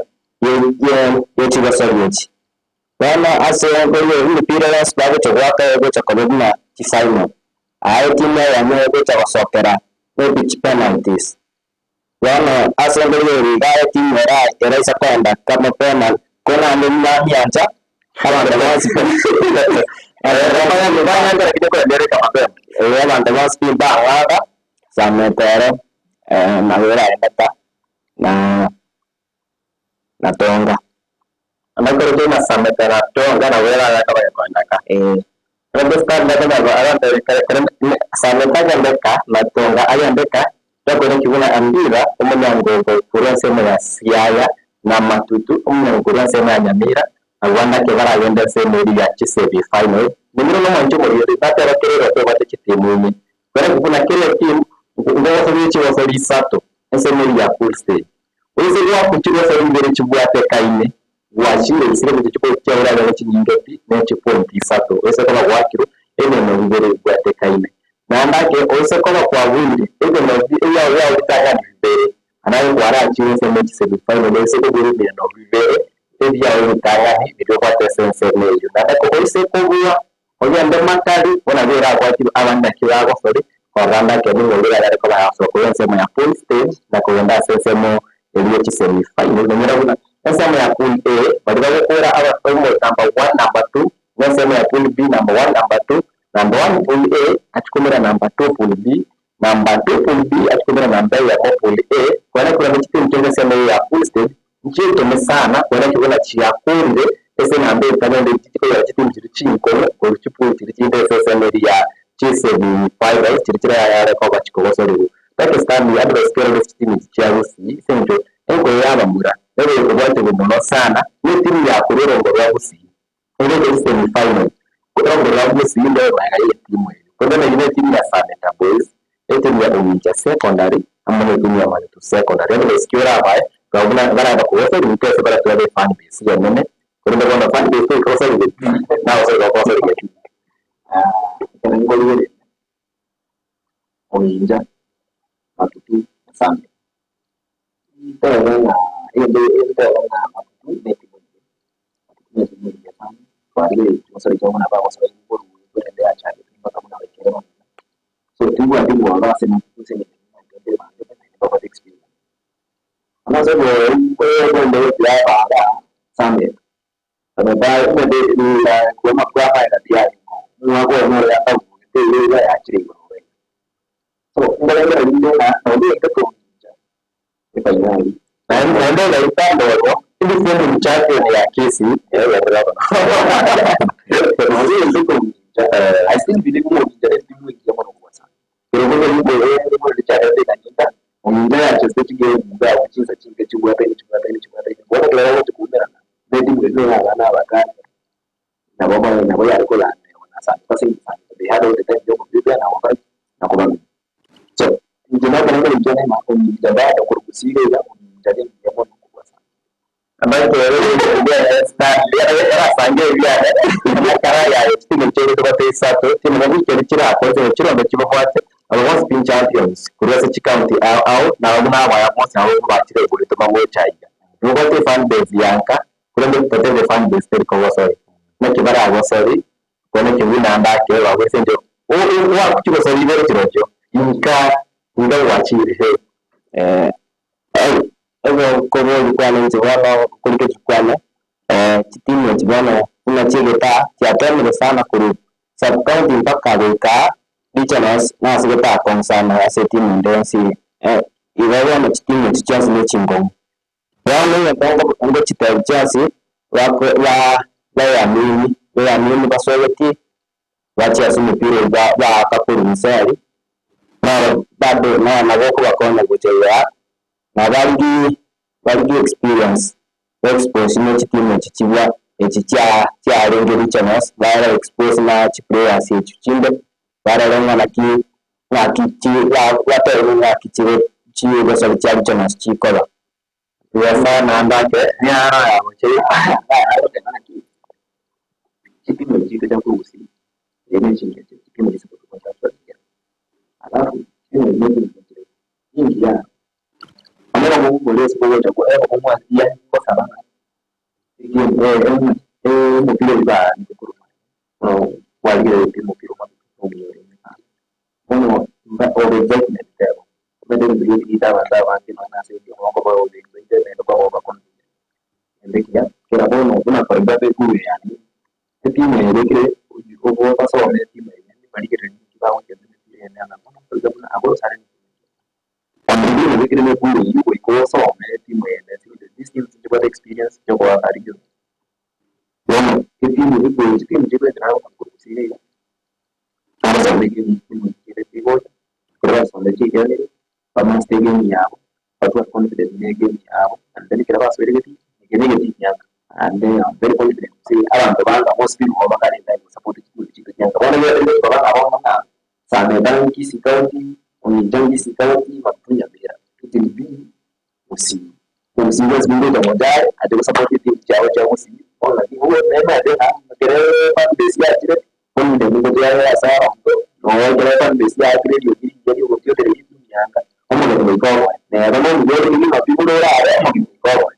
chigosori echi. Bono ase nkorigereria emepira yonsi bagocha goaka egocha koba buna chifinal. Aa etimu eyemo egocha gosokera maybe chipenalties. Bono ase nkorigereria iga etimu era eraisa koenda kama penal ko naende buna miancha abanto bonsi eh abanto bonsi pi mbang'aka sameta ero nabo erarendete na na tonga. Nakorete na sameta na tonga nabo erareka bagekoendeka. Sameta agendeka na tonga agendeka Twakorire buna Ambira, omonyangogo korwa ensemo ya Siaya, na Matutu, omonyango korwa ensemo ya Nyamira, abwo naki baragende ensemo eria ya chisemi final. Nimire nomwancho omoriori, nateba kera egoti ebwate chitimu inye. Korende buna kera etimu ngogosoria chigosori isato ensemo eria ya pool stage. Oise goakwa chigosori ibere chibwatekaine, gwachire isire gochia chipoint chiaye oranyore chinyinge pi ne chipoint isato. Oise koba gwakirwe ebieno bibere bibwatekaine. Naende ake oise koba kwabuire ebieno ebiao biao ritang'ani bibere, naye kwarachire ensemo ye chisemi final oise kobua ebieno bibere ebiao ebitang'ani biria obwate ase ensemo eyio. Naende oise kobua ogende makari buna birabwatire abande naki bagosori korora ande ake nigo biranyare koba yagosoka korwa ensemo ya pool stage na kogenda ase ensemo eria ye chisemi final. Nonyore buna ensemo ya pool A baria bagokora aba number one, number two, na ensemo ya pool B number one, number two, Number one pool A achikumera number two pool B, number two pool B achikumera number eyemo pool A, kwena korende chitimu chionsi ensemo eye ya pool stage nchietome sana kwena ki buna chiakorire ase enamba etagende chikoyora chitimu chiria chinkong'u korwa chipool chiria chinde ase ensemo eria ya chisemi finals chiria chirayare koba chikogosorigwa. Pakistan advice kere ase chitimu echi chia Gusii ase eng'encho enkoyo yabamura ebe ekobwatigwa mono sana ne etimu ya korwa orongo rwa Gusii. Ere ase semi final, orongo rwa Gusii ndoe magega ye etimu eyio. Korende neyio ne etimu ya Sameta Boys, etimu ya Omincha Secondary, amo ne etimu ya Matutu Secondary. Otherwise ki orabae, nabo buna baraba kogosori intwe ase baria tore fan base enene, korende bono fan base toika gosori pi, nagosori gokosori pi. Ekero nkorigereria Omincha, Matutu na Sameta, ntebe ng'a egento ntebe ng'a Matutu ne etimu engiya. Naende egaika ndoro defending champion ya Kisii. Omincha. I still believe ng'a Omincha ne etimu engiya mono kobua sana. Kero bono ribobe ribobe richarete ekanisa, Omincha yachesete chigame iga abwo chinsa chinke chibwataine chibwataine chibwataine. Bono ekero bagochia koumerana, ne etimu eria neye abana abakare, nabo ba nabo yare koranderwa na Sameta ase eng'encho Sameta they had all the time ya okoprepare na gokora ki? Na kobamenya. So, inche nekero nkorigia ng'a Omincha bado korwa gusii iga iga, Omincha nengiya mono kobua sana. Okoboria kwane inche bono okorikeria kwane, chitimu echi bono buna chi'egetaa chiatemire sana korwa sub county mpaka goika aa regionals na ase egetaa kong'u sana ase etimu ende yonsi igo bono chitimu echi chionsi ne chingong'u. Bono egento ngochitebia chionsi bako ba bayamini bayamini basogetie bachie ase omopira oyio baaka korwa inse aria, naro bado nabo okobakonya gocha igaa, na barigie barigie experience, ba expose ne chitimu echi chibwa echi chia chiarenge regionals, bare expose na chiplayers echio chinde, barore ng'a naki ng'aki chi ba batebiwe ng'aki chire chigosori chia regionals chikoba. Buya sana ndake niaro yagochire. Chitimu echi chiaito chia kogusii eye ne chingencho chitimu echi chikotokonya buya alafu chitimu echi ne chingencho chire chingiya onye nabo ase kogocha omwasiya ngosaba ng'a omopira oyio baarenge korwa kwarigereretie omopira omuya bono over excitement tebo omanyete ebinto bia ebiita abanto abange nonya ase ebioma okoba over excited naende kwaba over confident naende ekiya kera bono buna for example ekuru eye yane etimu eye ebekire obo basome etimu eye barigererie ninki bagochia emepira eye na bono for example buna abwo osare onde ebekire na ekuru eywo goika osome etimu eye these teams nchibwate experience ya ogoaka region bono etimu ekuru chitimu chigoetera nabo korwa gusii iga iga basome chitimu chire chigocha ekero basomire chiaikeranire bamaster egame yabo batware confidence na egame yabo and then ekero basoire egetii eke na egetii kianga naende I'm very confident gose abanto banga bonsi pi nigo bakarenta gosupport chitimu chiaito chianga bono egetari gotoba ng'a bono ng'a Sameta Kisii county, Omincha Kisii county, Matutu Nyamira, it will be Gusii. Gusii bwensi ngocha mocha are ache gosupport etimu chiabo chia Gusii bono naki nemanyete ng'a ekere fan base yachire confidence ngocha yare ase abanto nonya ekero fan base yaakire eriogi rigiya riogotiotereria etimu yanga omogeni goika oboe neba nomuya ore kegima pi buna orabe omogeni goika oboe.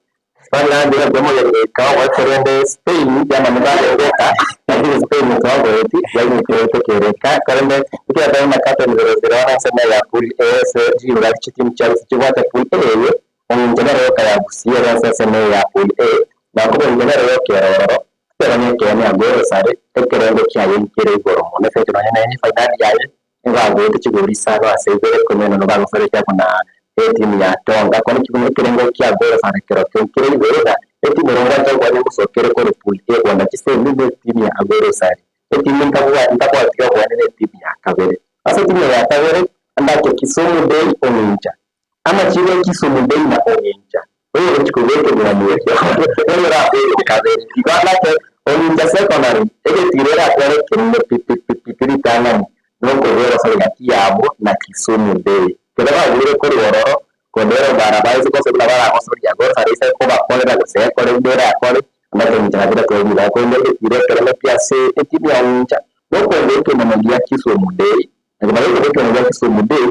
Bang'ambire omogeni goika oboe korende Spain yamanya bagoeta lakini Spain twagoeti yaimokerete kereka korende ekiagera buna captain 001 ase ime ya pool A ase chingaki chitimu chia gusii chibwate pool A eye omonto nere oka ya Gusii ere ase ensemo eye ya pool A na okomonto nere oyoka ere ororo ekero nekeene Aguero sare ekerengo kiaye nkere igoro mono ase enchera nonya nere efainali yaye nigo agoete chigori isano ase ibere ikomi na nono bagosorekia buna etimu ya Tonga. Kwane ki buna ekerengo kia Aguero sare kerokio nkere igoro na etimu ere ngwancha gokwana egosokere korwa pool A kogenda chisemi ne etimu ya Aguero sare. Etimu nkabwa ntabwati oboene ne etimu ya kabere. Ase etimu ya kabere ndake Kisumu Day Omincha. Amachibo e Kisumu Day na Omincha oyogochia kobeka emeremo eria oyorabeeke kabere. Igo ndake Omincha Secondary egetiro eratware ekerende pi pi pi pi pi ritang'ani nokobua obosari gati yabo na Kisumu Day. Kero babuire korwa ororo kondero barabaise gose buna baragosoria gosara ise kobakorera gose ekore buna erakore ndake Omincha nabo eratware ribaga korende egetiro ekerende pi ase etimu ya Omincha nokobua ekemomo gia Kisumu Day. Na kobarwa okobua ekemomo gia Kisumu Day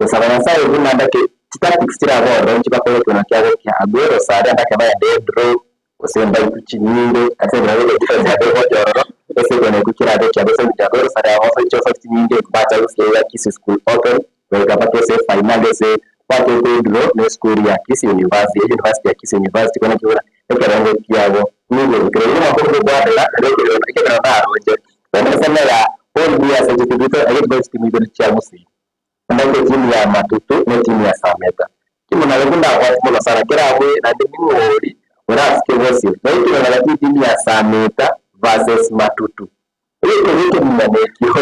Gosaba Nyasae buna ndake chitactics chirabe ororo inche bakore ekeombe kiabo kia Aguero sare ndake baende edraw gose mbaitu chinyinge ase ekero geke defense yabo egocha ororo ase ekeombe ekio kerabe ekiabo ase eng'encho Aguero sare agosoe chiofa chinyinge bacha gosiria iga Kisii School Open goika mpaka ase efinali ase bachete edraw na esukuru ya Kisii University University ya Kisii University korende naki buna ekerengo kiabo nigo kere omwaka oria gokwanera nario ekero naroche bono ensemo ya Paul Biya ase chitimu echio chitimu ibere chia Gusii. Naende etimu ya Matutu na etimu ya Sameta. Timu naye buna abwate mono sana kera abwe naende ning'o ori orasike bosio. Naye ekero gati etimu ya Sameta versus Matutu. Oyo ekemina nekio.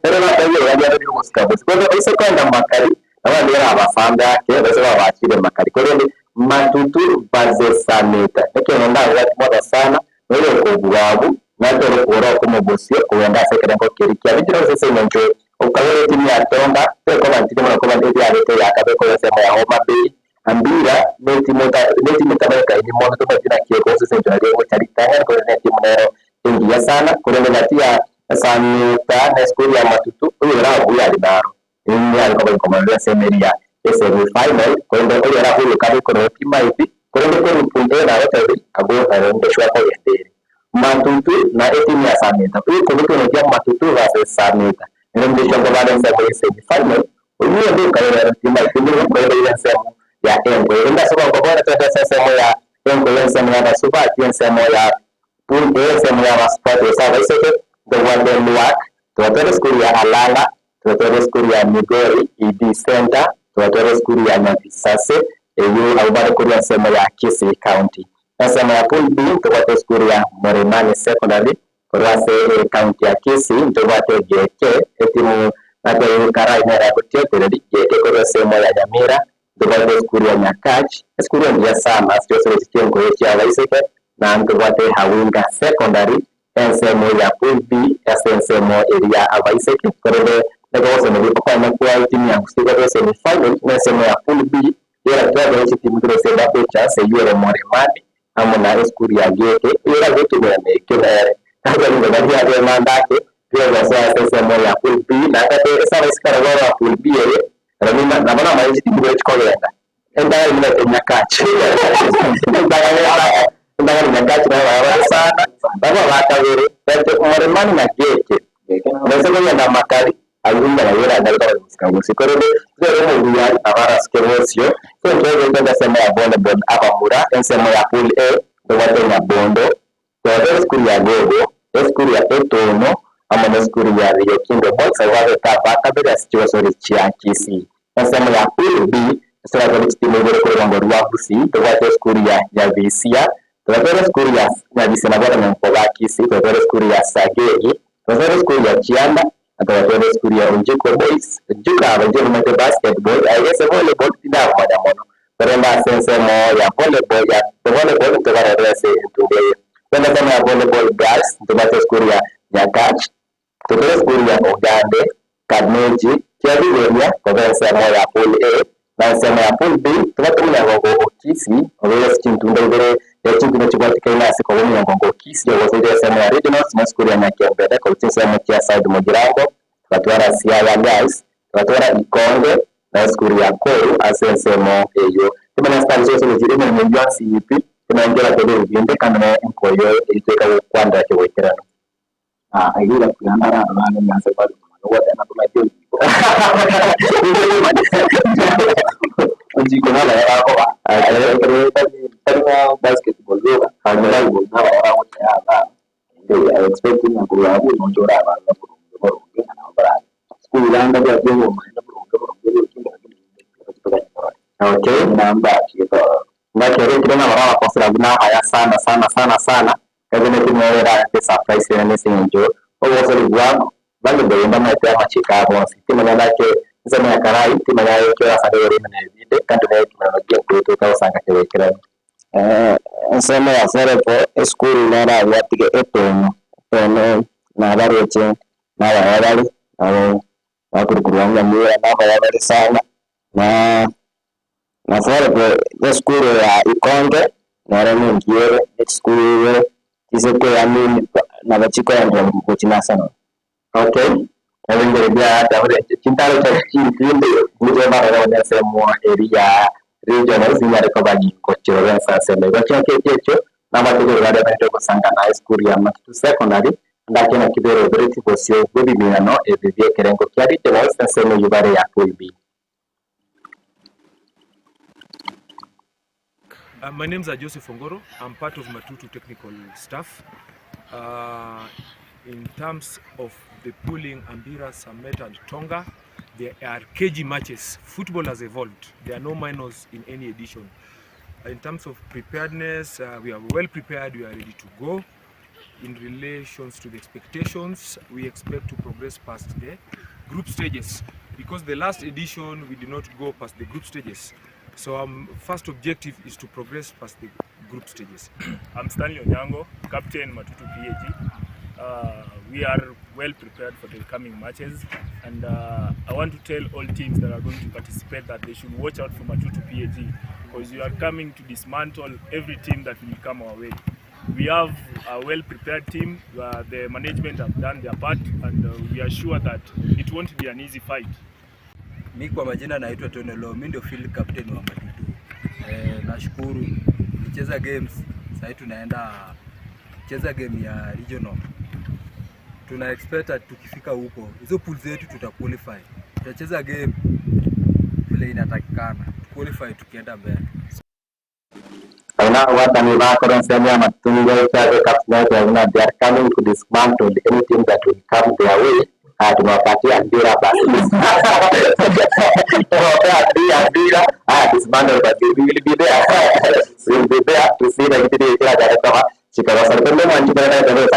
Ere batebire bagende gosika bosi. Korende baise koenda makari, abande bare abasambe ake, baise babachire makari. Korende Matutu versus Sameta. Ekeene ndabwati mono sana, noyo okobua abwo, natore kogora okomo bosio kogenda ase ekerengo keria kia regionals ase eng'encho okabera etimu ya Tonga tekoba ntindi mono koba ebiarete eyakabe korwa ensemo ya Homa Bay. Ambira netimu netimu etamanyekaini mono tomanyeti naki egocha ase eng'encho nario egocha ritang'ani korende netimu nero engiya sana korende gati ya Sameta na esukuru ya Matutu oyo orabue aria naro ninyare koba inkomorora ensemo eria ya semi final korende oyo orabue okabe korwa timaeti korende korwa pool A nagotebi abwo naro nde sure kogenda ere. Matutu na etimu ya Sameta oyo kobekwa kia Matutu versus Sameta nere nde sure nkobare ensemo ya semi final oywo onde okairera timaeti nigo nkoireire ensemo ya Engo erinde ase gokobora twende ase ensemo ya Engo ensemo ya Basubati ensemo ya pool A ensemo ya Basubati gose abaiseke ntobwate Lwak twatware esukuru ya Alala twatware esukuru ya Migori ED Center twatware esukuru ya Nyabisase eywo abwo bare korwa ensemo ya Kisii County. Ensemo ya pool B ntobwate esukuru ya Morimani Secondary korwa ase ecounty ya Kisii ntobwate Geke etimu natebire Karai nere agotiotereri Geke korwa ensemo ya Nyamira ntobwate esukuru ya Nyakach esukuru engiya sana ase chionsi chienkoyo chia abaiseke na ntobwate Hawinga Secondary ensemo ya pool B ase ensemo eria abaiseke korende negogosemeria okonya kwa etimu ya Gusii gote semi final na ensemo ya pool B yera twabere chitimu turose Babuchers eywo ere Morimani amo na esukuru ya Geke eywo gotumia meke nere kagoringo baria bemandake twegose ase ensemo ya pool B na gate ase abaiseke barabwo ba pool B eye nabo namanya chitimu chikogenda endagera imwe Nyakach endagera Nyakach nabo barabare sana nabo bakabere bete Morimani na Geke bese kogenda makari ayumba na yera ndari kwa musika gusi korende twere mu buyari abarasike bosio so twegete ensemo ya volleyball abamura ensemo ya pool A tobwate Nyabondo twatware esukuru ya Gogo esukuru ya Etono amo na esukuru ya Rio Kindo Boys abo babete abakabere ase chigosori chia Kisii. Ensemo ya pool B tobwate chitimu ibere korwa rwa Gusii tobwate esukuru ya Nyabisia twatware esukuru ya Nyabisia nabo abanyanko ba Kisii twatware esukuru ya Sagegi twatware esukuru ya Chianda na twatware esukuru ya Onjiko Boys Onjiko aba nje bamanyete basketball aigese volleyball tindamanya mono korende ase ensemo ya volleyball ya volleyball ntobarore ase entugo eye twende ensemo ya volleyball girls ntobwate esukuru ya Nyakach totware esukuru ya Ogande Kameji Kiabigoria koba ensemo ya pool A na ensemo ya pool B tobwate omonyangongo o Kisii obeire ase chintunda ibere ya chintunda chibwatikaine ase koba omonyangongo o Kisii ogosoire ensemo ya regionals na esukuru ya Nyakembere korwa chinsemo chia South Mugirango tugatwara Siaya Girls tugatwara Ikonge na esukuru ya Koru ase ensemo eyo timanya stars yose gochire emeremo eywo ase CEP timanya tebe ebinde kandi na enkoyo eywo tweka gokwandera kegoikerano. Aigura kuyandara rane nyanse bali gwatena tumaite ojiko naba yarakoba tari na basketball yoga volleyball naba yaragocha I expect na kurwa abu no chora ba na burunge burunge na bara school ranga bya byo mo na burunge burunge kinda Okay, namba kito ngakere kire na bara bakosera buna haya sana sana sana sana kabine kimwerera ate surprise ene sinjo obosori bwa bange boyenda maite amachika bonsi timanya nake nsemo ya karai timanya yekyo asande yori mene bide kandi naye kimano gie kwetu kawasanga kewekera. Ensemo ya volleyball esukuru nera bwatige etono etono nabaroche nabaya bari nabo bakurukurwa Nyamira nabaya bari sana na na volleyball esukuru ya Ikonge nero ningiere esukuru ibere chisekweyamini nabo chikoendera gochi national. Okay, ebengere bya daure chintaro cha chintinde muje barara ensemo eri ya regional zinyare ko baginkochero ensaseme igo chiake checho n'amategeko gari abete gosanga na esukuru ya Matutu Secondary ndake na kibere obereti bosio bw'ebimirano ebi biekerengo kia regionals ensemo yubare ya pool B. My name's Joseph Ongoro. I'm part of Matutu technical staff. In terms of the pooling Ambira, Sameta and Tonga, there are KG matches. Football has evolved. There are no minors in any edition. In terms of preparedness, we are well prepared. We are ready to go. In relations to the expectations, we expect to progress past the group stages because the last edition we did not go past the group stages. So our first objective is to progress past the group stages. I'm Stanley Onyango, captain Matutu PAG. We are well prepared for the coming matches and I want to tell all teams that are going to participate that they should watch out for Matutu PAG because we are coming to dismantle every team that will come our way. We have a well prepared team. The management have done their part and we are sure that it won't be an easy fight. Mi kwa majina naitwa Tony Lo, mi ndio field captain wa Matutu. Nashukuru tulicheza games, sasa tunaenda cheza game ya regional. Tuna expect that tukifika huko hizo pool zetu tuta qualify. Tutacheza game vile inatakikana, qualify tukienda mbele. Aina watani bakora ensemo ya Matutu gocha Cup buna they are coming to dismantle any team that will come their way. Ah, tumewapatia mpira basi. Tumewapea mpira ah, dismantle but we will be there. We will be there to see the kiti kila kama chikabasa kumbe mwanchi kwa ndio ndio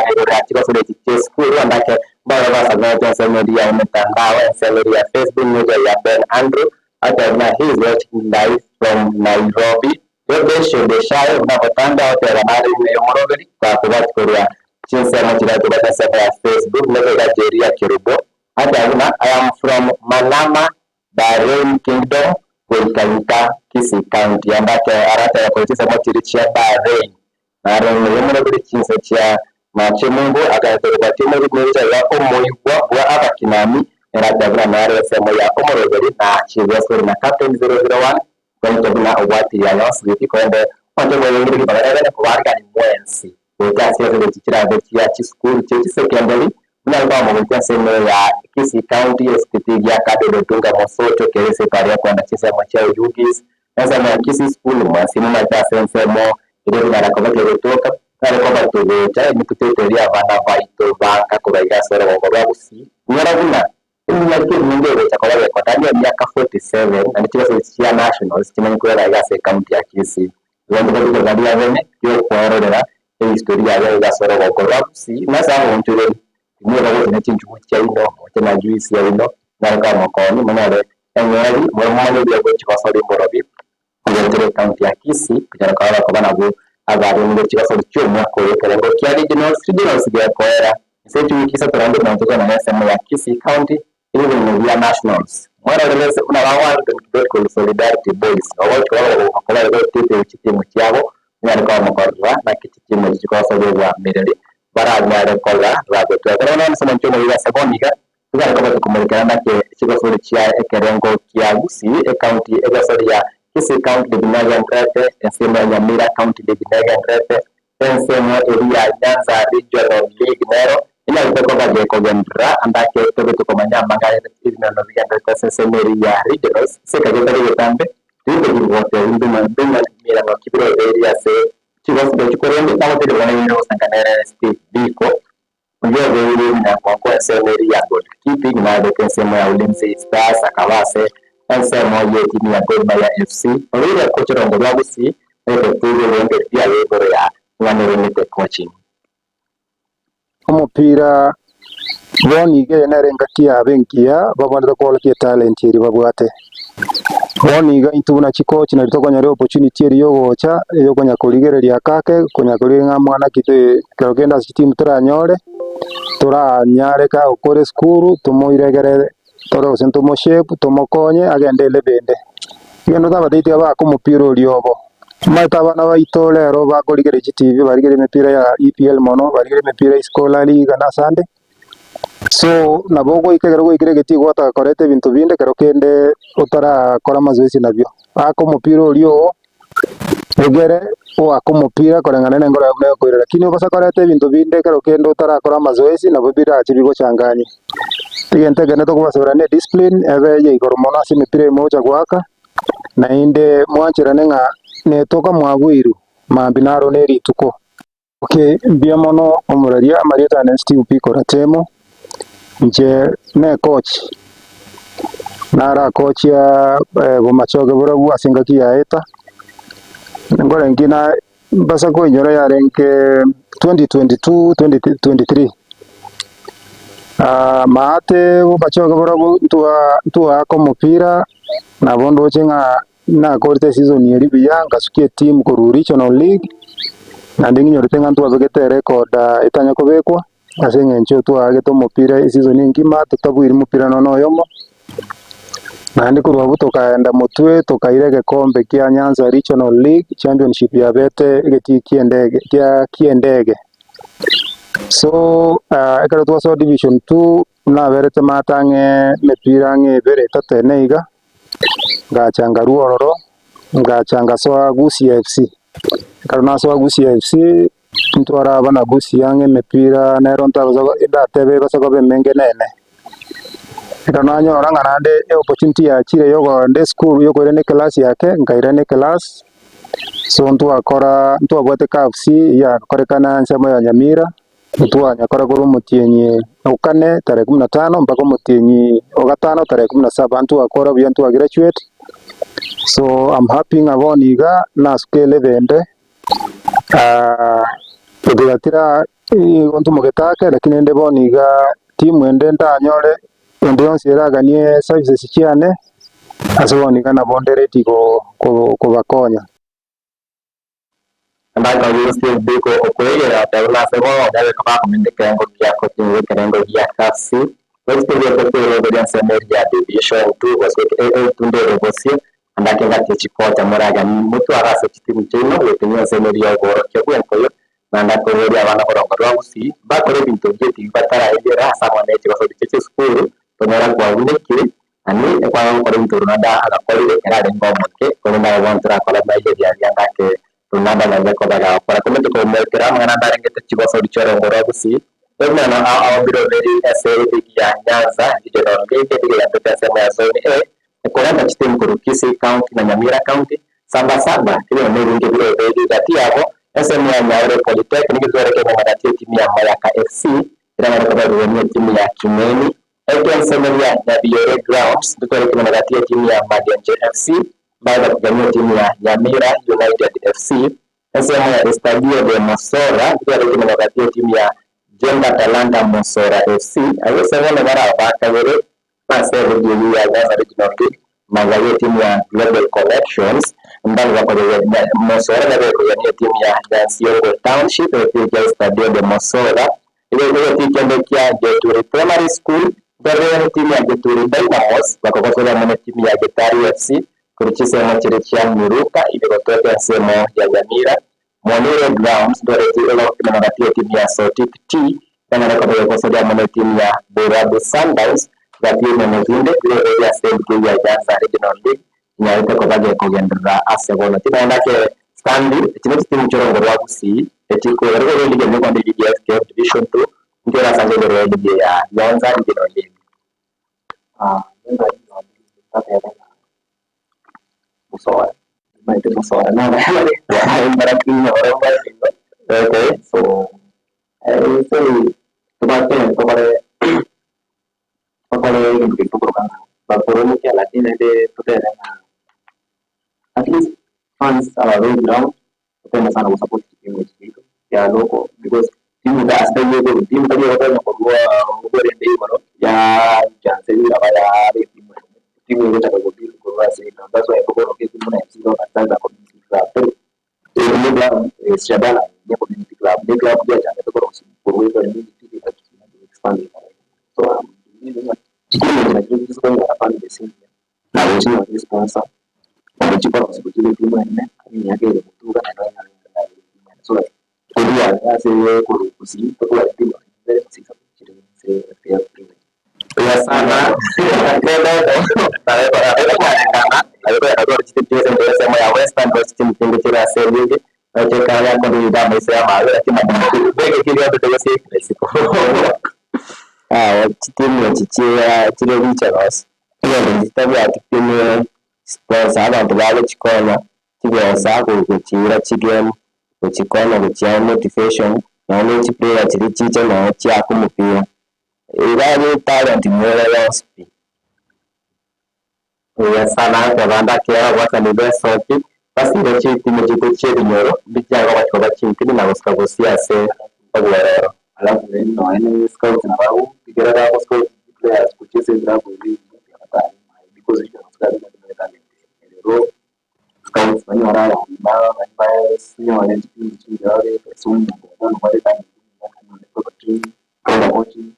chika sule chiche school andake baba basa na ensemo ya mtandao ensemo ya Facebook moja ya Ben Andrew hata na he is watching live from Nairobi. Yobesho beshayo unapotanda wote wanari myoroberi kwa kubati kuria chinsemo chiratu ensemo ya Facebook moja ya Jeria Kirubo hata na I am from Manama Bahrain Kingdom Kuikaika Kisii County ambake arata ya kuchisa chiri chia Bahrain Bahrain yomoroberi chinse chia mache Mungu akaterwa timu moja ya omoigwa bwa abakinami eratabira nare ensemo ya omoroberi na chigosori na captain 001 kwento buna obwati ya yonsibiti kwende onde bweyongere kibagarere kubarga ni mwensi gocha siasa chichira chia chisukuru che secondary buna kwa mu ensemo ya Kisii County STT ya Kadodo Dunga Mosocho kerese paria kwenda chisemo cha Ugis ensemo ya Kisii School mwasimu macha sensemo ile binara koba kegotoka kare koba tugocha nituteteria abana baito banka kubaiga soro gongo rwa Gusii nyora buna emyaka emingi egocha koba gekotania emiaka 47 na nikibaso chia nationals kimanyi kwera igase county ya Kisii igo ndiko bene gyokwororera ehistoria yayo igasoro gongo rwa Gusii nasa agonchureri timwega gotene chinchugu chiaino moche na juice yaino nareka mokoni monore eng'eri moromone gochigosori mborobi kugentere county ya Kisii kuchara kwa bakoba nabo abari ngo chigosori chiomwaka oyo ekerengo kia regionals regionals gekoera ase chiwiki isato naende montoka na ensemo ya Kisii County iri bintu bya nationals mwarorerese buna bagwa Solidarity Boys ogochikoba gotete chitimu chiabo nyareka omokorera naki chitimu echi chikosoria mireri baranyare kola ragotwa kero na nsemo nchomo iga seboniga tugareko batukumurikana nake chigosori chia ekerengo kia Gusii e county egosori ya Kisii County Divinage ensemo ya Nyamira County Divinage ensemo eri ya Nyanza Regional League nero inarite koba gekogendera andake tobe tukomanya amanga ebinono bigenderete ase ensemo eri ya regionals sekagetari getambe tinde gigote bima mirano kibiro eri ase chigosi chikorende tagotere bona ibiro gosanganere Steve Biko Unajua vile na kwa kwa ensemo eri ya goalkeeping na ndete ensemo ya Ulinzi Stars akabase ensemo ye timu ya Gor Mahia FC olire kochirongo rwa Gusii ete tuge wenge pia igoro ya ng'aneremete coaching Omopira bono iga nere engaki yabe engiya babwenerete koorokia etalent eria babwate. Bono iga intwe buna chicoach nari tokonyora opportunity eria yogocha eyokonya korigereria ake ake konya korigereria ng'a mwana ki ekero kende ase chitimu toranyore toranyare kagokora esukuru tomoiregere tore gose ntomoshape tomokonye agende elevel ende. Egento tabatebi tiga bake omopira oria obo. Omanyete abana baito rero bakorigereria chitivi barigereria emipira ya EPL mono barigereria emipira isiko La Liga na asande, so nabo ogoika ekero gwaikire egetii gwataka koreta ebinto binde ekero kende otarakora mazoezi nabio. Aka omopira oria oo, egere oake omopira koreng'ana na engoro yago buna egokoira lakini obasa koreta ebinto binde ekero kende otarakora mazoezi nabo birache bigochanganye. Egento ekende tokobasabera na ediscipline ebe ya igoro mono ase emepira eye mogocha goaka, naende mwancherane ng'a netoka mwabweirwe mambia naro na erituko. Okay, mbuya mono omoraria amarieta ane Steve Biko Ratemo, inche ne coach, narakochia bomachoge borobwo ase engaki yaeta, nkore nki na. Mbasa koinyora yarenge 2022, 2023. Maate bomachoge borobwo ntwa ntwaaka omopira, nabo ndoche ng'a nakorete eseason eria buya, ngasukia etimu korwa regional league, naende ng'inyorete ng'a ntwabegete erecord etanya kobekwa, ase eng'encho twaagete omopira eseason engima totabuiri mopira nonya na oyomo, naende korwa abwo tokaenda motwe tokaira egekombe kia Nyanza Regional League championship yabete egetii kia endege kia kia endege. So ekero twasoa division two naberete maate ang'e emepira ang'e ebere etato ene iga, ngacha nkarwa ororo, ngacha ngasoa Gusii FC. Ekero nasoa Gusii FC, ntware abana Gusii ang'e emepira nero ntabasa ndatebe ebase koba emenge nene. Ekero nanyora ng'a naende eopportunity yachire ya okoenda esukuru ya okoirana eclass yake, nkairana eclass, so ntwakora ntwabwate CAFC yakorekana ensemo ya Nyamira, ntwanyakora korwa omotienyi o kane tarehe kumi na tano mpaka omotienyi o gatano tarehe kumi na saba, ntwakora buya ntwa graduate, so I'm happy ng'a bono iga nasuka elevel ende, ekegatira nigo ntumogete ake lakini rende bono iga timu ende ndanyore ende yonsi eraganie services chiane, ase bono iga nabo nde ready kobakonya. Ndakarusia biko okwegera tebula ase bono nyabeka bakomenta ekerengo gia coaching ekerengo gia CAF C gose togote ensemo eria ya division 2 gose etunde ere bosio andake ngati chikocha moragani motware ase chitimu chiaino goetenia ensemo eria ya obworokia bw'enkoyo naende akoboria abana borongo rwa gusii bakore ebinto bi'etigi bataraegera ase amang'ana y'echigosori chia chisukuru tonyora kwabunekire Ani ekwanga gokora ebinto Ronaldo agakorire ekero arenge omoke, korende aye bono torakora amaigerio aria ande ake Ronaldo anyarire koba agakora. Komenta komoekera amang'ana ande arengete chigosori chi'orongo rwa Gusii, Emeno aombire ase eligi ya Nyanza Regional League, eligi egambete ensemo ya Zone A, ekorenta chitimu korwa Kisii County na Nyamira County, Saba Saba, ebimo nebinge birobeiri gati yabo, ensemo ya Nyaore Polytechnic twareke enyama gati y'etimu ya Mayaka FC, eranyare koba erigeni etimu ya Kimeni, Ekensemo gia Nyabiore Grounds ntotware ekenyama gati y'etimu ya Magenche FC mbaye bakigania etimu ya Nyamira United FC, ensemo ya Estadio de Mosora ntotware ekenyama gati y'etimu ya Jenga Talanta Mosora FC, abwo ase bono baraba ba kabere ase eligi eyio ya Nyanza Regional League magega y'etimu ya Global Connections mbabe bakoyegania Mosora babe ekoyegania etimu ya Nyansiongo Township egetii kia Estadio de Mosora Egetii kende kia Geturi Primary School nkerere timu ya Geturi Dynamos bakogosera amo ne timu ya Getari FC korwa chinsemo chiria chia Miruka ime gotoka ensemo ya Nyamira. Monire Grounds ndoreti egokina gati ye timu ya Sotik Tea yanyare koba egogoseria amo ne timu ya Borabu Sundowns gati y'ebiombe binde bire eria ase eligi ya Nyanza Regional League enyarete koba gekogenderera ase bono. Tinaenda ake Stanley, echi ne chitimu chi'orongo rwa Gusii echikoira rigoro eligi eye nigo eligi ya FKF Division 2 inki orasanche igoro y'eligi eye ya Nyanza Regional League. Nyanza Regional League ntatebe ng'a mosore, nimanyete mosore Okay. So ase tobate tokore tokore egento keria tokoroka ng'a bakoromokia lakini naende totebe ng'a at least fans ababe ground toteme sana gosupport chitimu echi chiaito chia local because timu ase tari igoro timu tari egotonya korwa oborende igoro yaansa riraba yaaba etimu ende timu egochaka gobuild korwa ase ground that's why tokoroka etimu buna FC Leopards that's a community club tari club Shabana ne community club ne club yachagete korosia korwa expand so chikuru nachio chikonyora fan base engiya nabo chinyore sponsor nabo chikorosia gochia etimu ende emiaka ere gotuga naende onyore etimu ende so that totware ase korwa gusii totware timu ende chire ase FKF Premier. Buya sana. Ensemo ya Western gose chinde chire ase eligi nachekara yakorire amaiso ya mabe lakini bege kiri otete gose ekresiko. Chitimu echi chire regionals egento chitabwati kene sponsor abanto bagochikonya chibesa gochira chigame gochikonya gochia motivation nonya chiplayer chiria chiche nonya chiaka omopira iga talent mwere yonsi pi. Buya sana abanda kera gwakani besoki Basire chitimi chiaito chi'ebinyoro mbichiagoba koba chintimi na gosuka bosio ase obwororo. Alafu then nonya ne scouts nabo agopigera bago scout players gochia ase ebilabu ebi ebinge batare maye because regionals iga banyore talent ere. Rero scouts banyore abanto banyore chitimu chingiya babeke ase omonto bono obwate talent engiya anyore proper training, proper coaching.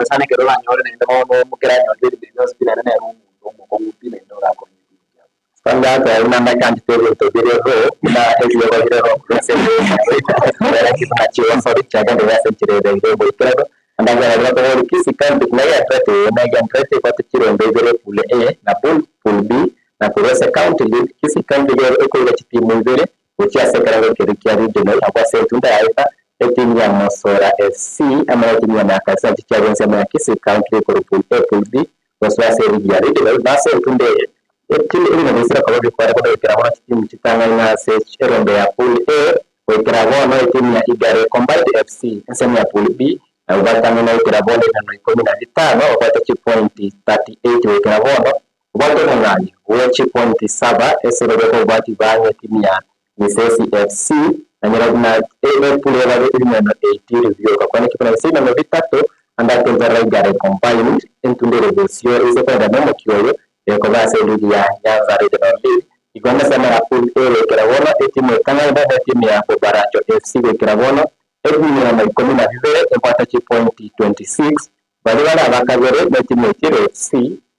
Sana ekero oranyore naende bono ekero anyorire ebinto ebi bionsi pi naende nere omonto omokong'u pi naende orakonye ebinto biabo. Kwanza twari nabakanchete ebinto bire raw buna ebiogo bire raw korwa ase embere buna chigosori chiagenderire ase enchera ere iga oboikeranu. Naende ekero bakoboria Kisii County negendererete ee negendererete ebwate chirombe ibere pool A na pool B na korwa ase county league Kisii County iga ekoira chitimu ibere Gochia ase ekerengo keria kia regional abwo ase etunda ya Efa, etimu ya Mosora FC amo netimu ya Nakasa inche chiaria ensemo ya Kisii County rikorwa Pool A, Pool B gosoa ase eligi ya regional. Na ase etunda eye, etimu ebina biisire koba bikware bono goikera bono chitimu chitang'aine ase erombe ya Pool A goikera bono etimu ya Igare Combined FC ensemo ya Pool B nabwo batang'aine goikera bono ebinano ikomi na bitano babwate chipointi 38 goikera bono Obwate omong'ani bwe chipointi saba ase baria kobwati bang'e timu ya Misesi FC na nyaragi na epure babe ebineno 18 bioka kwaneki buna ase ebineno bitato ande ake nchara Igare Combined entunde ere bosio ase kwenda nomokia oyo ekoba ase eligi ya Nyanza Regional League igo nesemo ya Pool A goikera bono etimu etang'aine ne etimu ya Bobaracho FC goikera bono ebineno ikomi na bibere ebwate chipointi 26 Baria bare abakabere netimu ya Itiero FC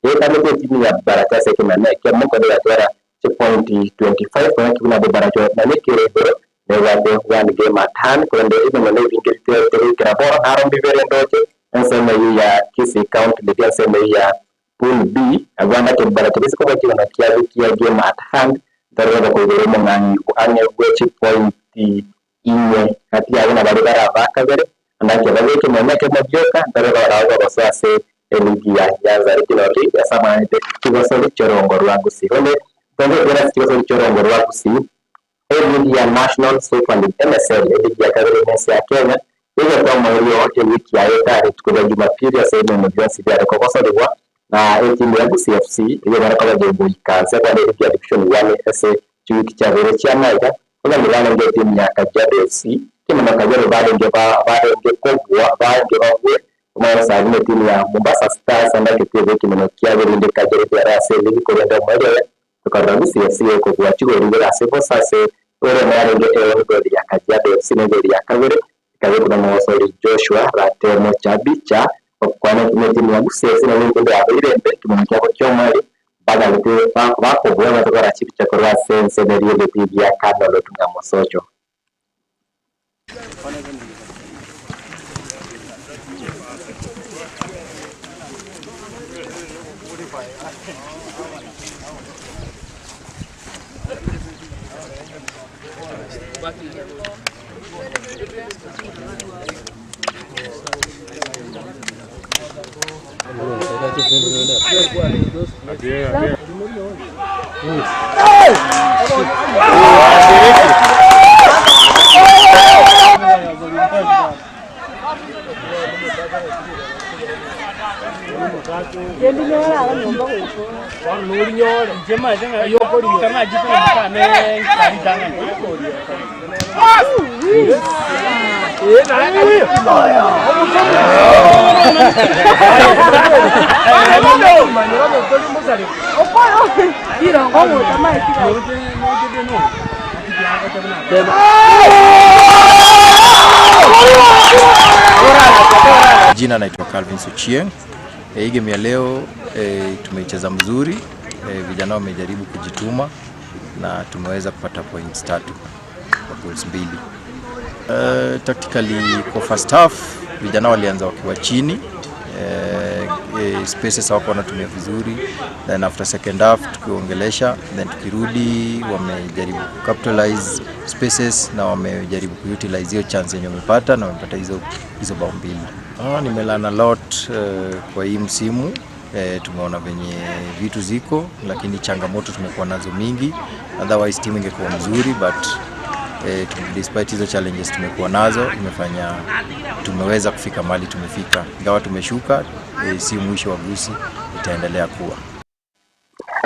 eetanete etimu ya Baracho ase ekenanda ekemo korende egatwara chipointi 25 konya ki buna Bobaracho nonye kere igoro nebwate one game at hand korende ebing'wana ebinge bitigarete goikera bono naro mbibere ndoche ensemo eyio ya Kisii County League ensemo eyio ya Pool B abwo ande ake Baracho gese kobua ching'ana kiabo kia game at hand ntorore bokoigora omong'ang'i ang'e bwe chipointi Inwe, gati yabo nabaria bare abakabere, naende babeke nonya ekemo gioka, ntarore barabwo bagosoa ase eligi ya Nyanza Regional League ase amang'ana chigosori chi'orongo rwa Gusii. Rende togoetera ase chigosori chi'orongo rwa Gusii, eligi ya National Super League, NSL, eligi ya kabere ime ense ya Kenya, egete omoerio ewiki yaye etari rituko ria Jumapili ase ebiombe bionsi biare kogosorigwa na etimu ya Gusii FC eyio bare koba gegoika nse kwande eligi ya Division One ase chiwiki chiabeire chiamaiga. Onye barenge etimu ya Kajiado FC, kegima Kajiado barenge barenge kobua barenge babue omorosari na etimu ya Mombasa Stars ande egetebe ekemenwa kiabo erinde Kajiado etigare ase eligi korende omoerio oye tokarora Gusii FC gekobua chigori ibere ase bosa ase ore narenge egori ya Kajiado FC na egori ya kabere ekabekwa na omogosori Joshua Ratemo Chabicha okwana netimu ya Gusii FC nabo rende yabeire embe ekemenwa kiabo kiomoerio Bagarete bakobua batogora chibicha korwa ase ensemo eria egetii gia Carmel Otunga Mosocho. Jina naitwa Calvin Suchieng. Hii game ya leo tumeicheza mzuri. Vijana wamejaribu kujituma na tumeweza kupata points tatu kwa goals mbili. Tactically kwa first half vijana walianza wakiwa chini. Spaces hawako wanatumia vizuri, then after second half tukiongelesha, then tukirudi wamejaribu kucapitalize spaces na wamejaribu kuutilize hiyo chance yenye wamepata na wamepata hizo bao mbili. Nimelearn a lot kwa hii msimu. Tumeona venye vitu ziko, lakini changamoto tumekuwa nazo mingi, otherwise timu ingekuwa mzuri, but despite hizo challenges tumekuwa nazo, imefanya tumeweza kufika mahali tumefika. Ingawa tumeshuka, si mwisho wa Gusii, itaendelea kuwa.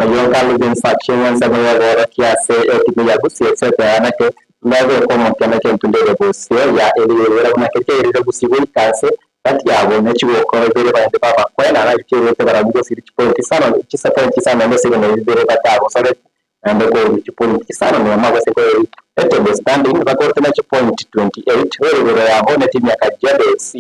Oyio Calvin Sachin ensemo y'obworokia ase etimu ya Gusii FC eteanete ng'abeke omokia na kentundu ere bosio ya erigoro buna keteirire Gusii goika ase gati yabo ne chigokoro ibere baende babakwena na chiairete barabwo gosiri chipointi isano chisapointi isano naende ase ebinto bibere batagosoreti naende koru chipointi isano nemo gose koeri etable standing bakorete ne chipointi 28 bere igoro yabo ne timu ya Kajiado FC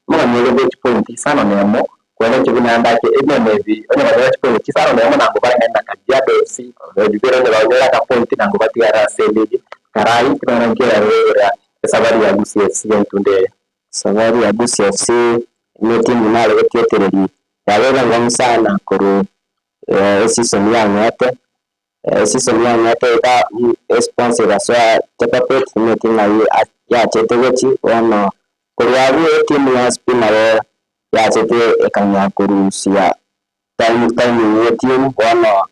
omong'anyi bwe chipointi isano nemo Kwenekia buna ndake ebioma ebi, onye banyora chipointi chisano nemo na ngobang'ane na Kajiado FC, ebibere onye banyora akapointi na ngobatigare ase eligi, karai tibang'ana nkerarora esabari ya Gusii FC entunde eye. Safari ya Gusii FC ne timu nare gotietereria yabeire engong'u sana korwa eseason yang'ete, eseason yang'ete iga esponsor egasoa Chapapet nimanyete ng'ai yachete gochi bono korwa abwo etimu yonsi pi nabo yachete ekang'ea korusia timing ye etimu bono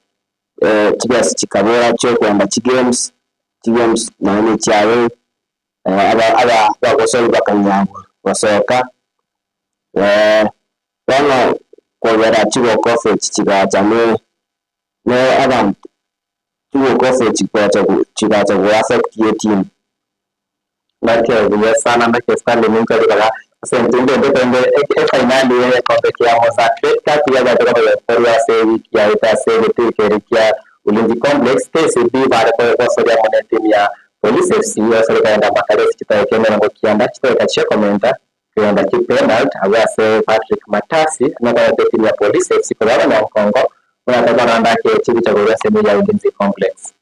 chibesa chikabora chiokogenda chigames, chigames nonye na echiaye abagosori bakang'ea gosoka bono kogera chigokofu echi chigacha ne abanto chigokofu echi chigacha go affect etimu. Naki buya sana naki Stanley ninche ribaga ase entundu ende tende efainali y'egekombe kia Mozzart Bet Cup yagachete koba ase ewiki yaete ase egetikeri kia Ulinzi Complex KCB bare gosoria amo na etimu ya Police FC osore kogenda makare ase chidakika emerongo kianda chidakika chiokomenta kogenda chipenalty abwo ase Patrick Matasi nakoreta etimu ya Police FC korwa abanyankongo buna tokoranda ake chibicha korwa ase ime ya Ulinzi Complex.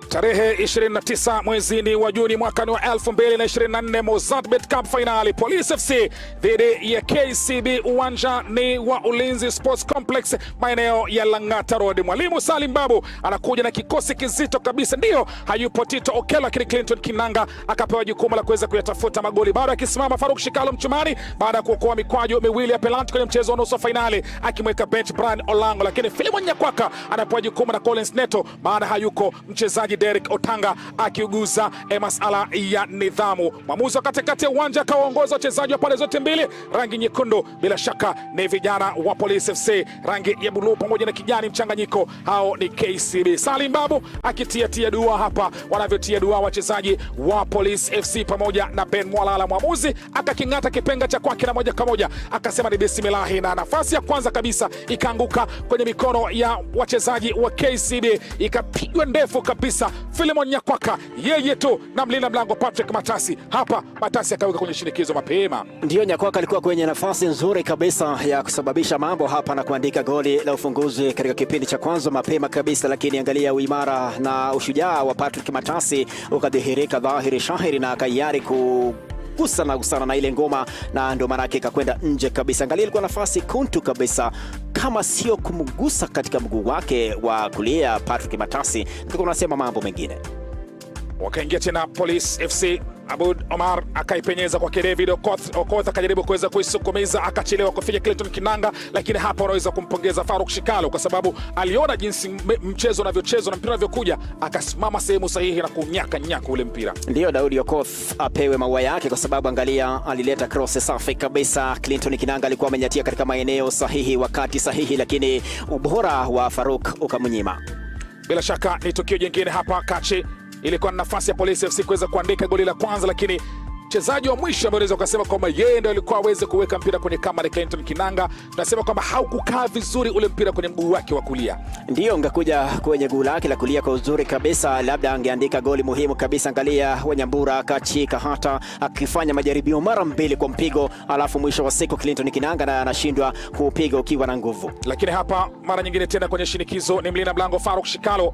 Tarehe 29 mwezini wa Juni mwaka ni wa 2024, Mozzart Bet Cup Finali, Police FC dhidi ya KCB. Uwanja ni wa Ulinzi Sports Complex, maeneo ya Lang'ata Road. Mwalimu Salim Babu anakuja na kikosi kizito kabisa, ndiyo hayupo Tito Okello, lakini Clinton Kinanga akapewa jukumu la kuweza kuyatafuta magoli, bado akisimama Faruk Shikalo mchumani baada ya kuokoa mikwaju miwili ya penalti kwenye mchezo wa nusu fainali, akimweka bench Brian Olango, lakini Philemon Nyakwaka anapewa jukumu na Collins Neto maana hayuko mchezaji Derek Otanga akiuguza masala ya nidhamu. Mwamuzi wa katikati ya uwanja akawaongoza wachezaji wa pande zote mbili, rangi nyekundu bila shaka ni vijana wa Police FC, rangi ya buluu pamoja na kijani mchanganyiko, hao ni KCB. Salim Babu akitia tia dua hapa, wanavyotia dua wachezaji wa Police FC pamoja na Ben Mwalala. Mwamuzi akaking'ata kipenga cha kwake na moja kwa moja akasema ni bismillahi, na nafasi ya kwanza kabisa ikaanguka kwenye mikono ya wachezaji wa KCB, ikapigwa ndefu kabisa. Philemon Nyakwaka yeye tu na mlinda mlango Patrick Matasi. Hapa Matasi akaweka kwenye shinikizo mapema. Ndiyo, Nyakwaka alikuwa kwenye nafasi nzuri kabisa ya kusababisha mambo hapa na kuandika goli la ufunguzi katika kipindi cha kwanza mapema kabisa, lakini angalia uimara na ushujaa wa Patrick Matasi ukadhihirika dhahiri shahiri na akayari ku gusa na gusana na ile ngoma na ndio maana yake ikakwenda nje kabisa. Angalia, ilikuwa nafasi kuntu kabisa, kama sio kumgusa katika mguu wake wa kulia Patrick Matasi, ndio unasema mambo mengine. Wakaingia tena Police FC. Abud Omar akaipenyeza kwa David Okoth. Okoth akajaribu kuweza kuisukumiza akachelewa kufikia Clinton Kinanga, lakini hapa unaweza kumpongeza Faruk Shikalo kwa sababu aliona jinsi mchezo unavyochezwa na mpira unavyokuja, akasimama sehemu sahihi na kunyaka nyaka ule mpira. Ndiyo, Daudi Okoth apewe maua yake kwa sababu angalia, alileta cross safi kabisa. Clinton Kinanga alikuwa amenyatia katika maeneo sahihi wakati sahihi, lakini ubora wa Faruk ukamnyima. Bila shaka ni tukio jingine hapa Kachi, ilikuwa ni nafasi ya Police FC kuweza kuandika goli la kwanza, lakini mchezaji wa mwisho ambaye unaweza ukasema kwamba yeye ndio alikuwa aweze kuweka mpira kwenye kamba ni Clinton Kinanga. Tunasema kwamba haukukaa vizuri ule mpira kwenye mguu wake wa kulia. Ndiyo, ungekuja kwenye guu lake la kulia kwa uzuri kabisa, labda angeandika goli muhimu kabisa. Angalia Wanyambura Kachi Kahata akifanya majaribio mara mbili kwa mpigo, alafu mwisho wa siku Clinton Kinanga na anashindwa kuupiga ukiwa na nguvu. Lakini hapa mara nyingine tena kwenye shinikizo ni mlinda mlango Faruk Shikalo,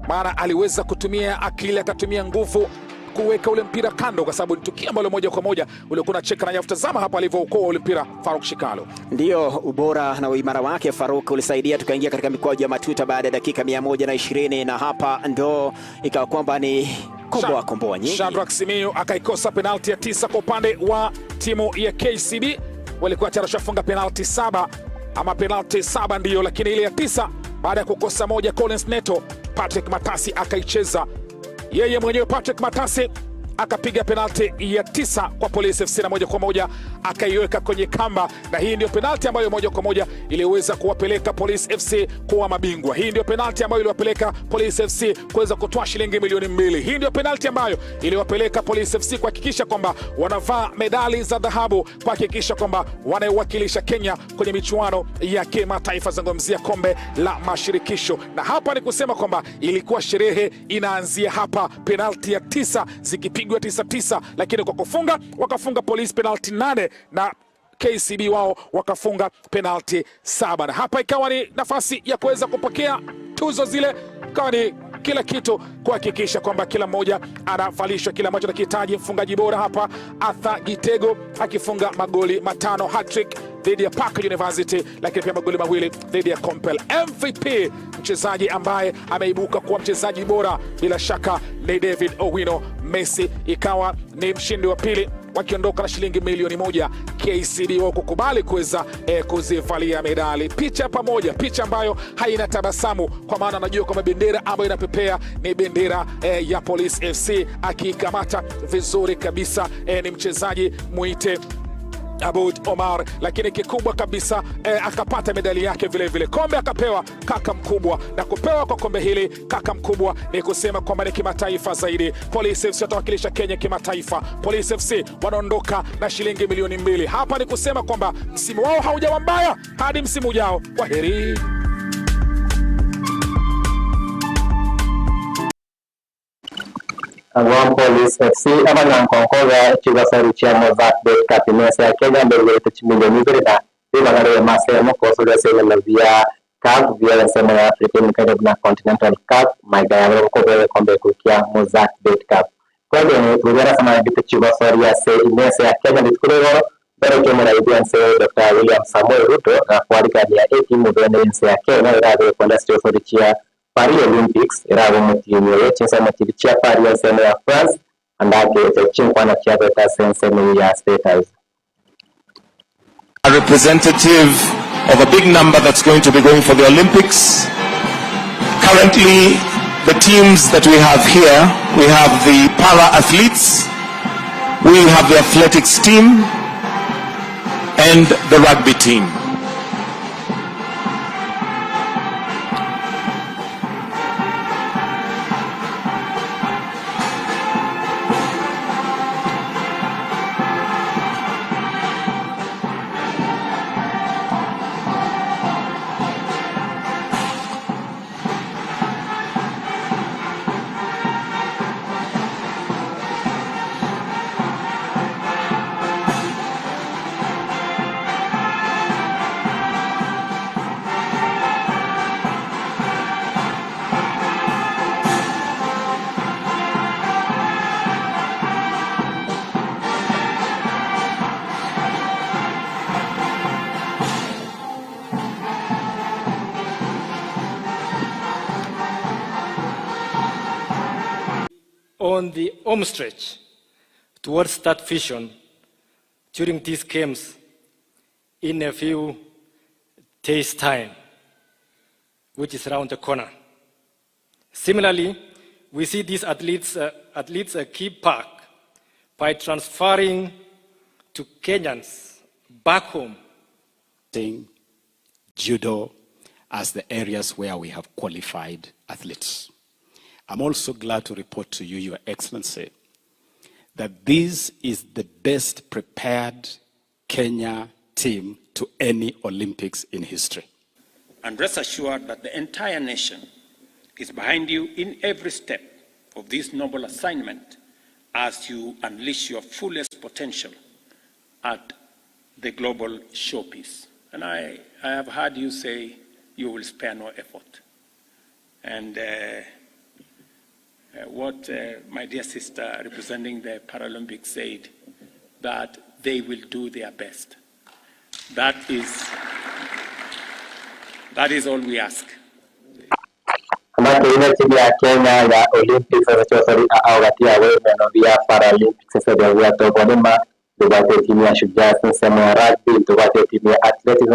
mara aliweza kutumia akili akatumia nguvu kuweka ule mpira kando, kwa sababu ni tukio ambalo moja kwa moja ulikuwa unacheka na nyavu. Tazama hapa alivyookoa ule mpira Faruk Shikalo. Ndiyo, ubora na uimara wake Faruk ulisaidia tukaingia katika mikwaju ya matuta baada ya dakika 120, na hapa ndo ikawa kwamba ni komboa komboa nyingi. Shadrack Simiyu akaikosa penalti ya 9 kwa upande wa timu ya KCB. Walikuwa tayari washafunga penalti 7 ama penalti 7 ndiyo, lakini ile ya 9 baada ya kukosa moja Collins Neto, Patrick Matasi akaicheza yeye mwenyewe. Patrick Matasi akapiga penalti ya tisa kwa Police FC na moja kwa moja akaiweka kwenye kamba, na hii ndio penalti ambayo moja kwa moja iliweza kuwapeleka Police FC kuwa mabingwa. Hii ndio penalti ambayo iliwapeleka Police FC kuweza kutoa shilingi milioni mbili. Hii ndio penalti ambayo iliwapeleka Police FC kuhakikisha kwamba wanavaa medali za dhahabu, kuhakikisha kwamba wanaiwakilisha Kenya kwenye michuano ya kimataifa, zungumzia kombe la mashirikisho. Na hapa ni kusema kwamba ilikuwa sherehe inaanzia hapa, penalti ya tisa zikipigwa tisa tisa, lakini kwa kufunga wakafunga Police penalti nane na KCB wao wakafunga penalti saba, na hapa ikawa ni nafasi ya kuweza kupokea tuzo zile, ikawa ni kila kitu kuhakikisha kwamba kila mmoja anavalishwa kile ambacho anakihitaji. Mfungaji bora hapa Arthur Gitego akifunga magoli matano hat-trick dhidi ya Park University, lakini pia magoli mawili dhidi ya Compel. MVP mchezaji ambaye ameibuka kuwa mchezaji bora bila shaka ni David Owino Messi, ikawa ni mshindi wa pili wakiondoka na shilingi milioni moja. KCB wao kukubali kuweza eh, kuzivalia medali. Picha pamoja, picha ambayo haina tabasamu, kwa maana anajua kwamba bendera ambayo inapepea ni bendera eh, ya Police FC, akiikamata vizuri kabisa eh, ni mchezaji mwite Abud Omar, lakini kikubwa kabisa eh, akapata medali yake vile vile, kombe akapewa kaka mkubwa, na kupewa kwa kombe hili kaka mkubwa ni kusema kwamba ni kimataifa zaidi. Police FC watawakilisha Kenya kimataifa. Police FC wanaondoka na shilingi milioni mbili. Hapa ni kusema kwamba msimu wao haujawa mbaya hadi msimu ujao. Kwaheri. Agwan Police FC abanyankonkoga chigosori chia Mozart Bet Cup imesa ya Kenya mbere chimilioni ibere na bibagare masemo kosoria semelo bia CAF bia ensemo ya African kind na Continental Cup maiga ya kobe kombe kukia Mozart Bet Cup kwende tugera sama bite chigosoria se imesa ya Kenya litkurero mbere kemuraithia nse Dr. William Samoei Ruto na kwarikania etimu bene nse ya Kenya irathie kwenda chigosoria chia Paris Olympics irabo mutinyere chinsemo chiri chia Paris ensemo ya France andake chinkwana chiabeta ase ensemo ya State House. A representative of a big number that's going to be going for the Olympics. Currently, the teams that we have here, we have the para athletes, we have the athletics team, and the rugby team. On the home stretch towards that vision during these games in a few days' time, which is around the corner. Similarly, we see these athletes, athletes keep back by transferring to Kenyans back home Judo as the areas where we have qualified athletes. I'm also glad to report to you, Your Excellency, that this is the best prepared Kenya team to any Olympics in history. And rest assured that the entire nation is behind you in every step of this noble assignment as you unleash your fullest potential at the global showpiece. And I, I have heard you say you will spare no effort. And what my dear sister representing the Paralympics said, that they will do their best. That is, that is all we ask. Amakeire timu ya Kenya ya Olympics ase chiosori aogati ya wemeno bia Paralympics ase bia tobonema tubwate timu ya Shujaa ase ensemo ya rugby tubwate timu ya athletics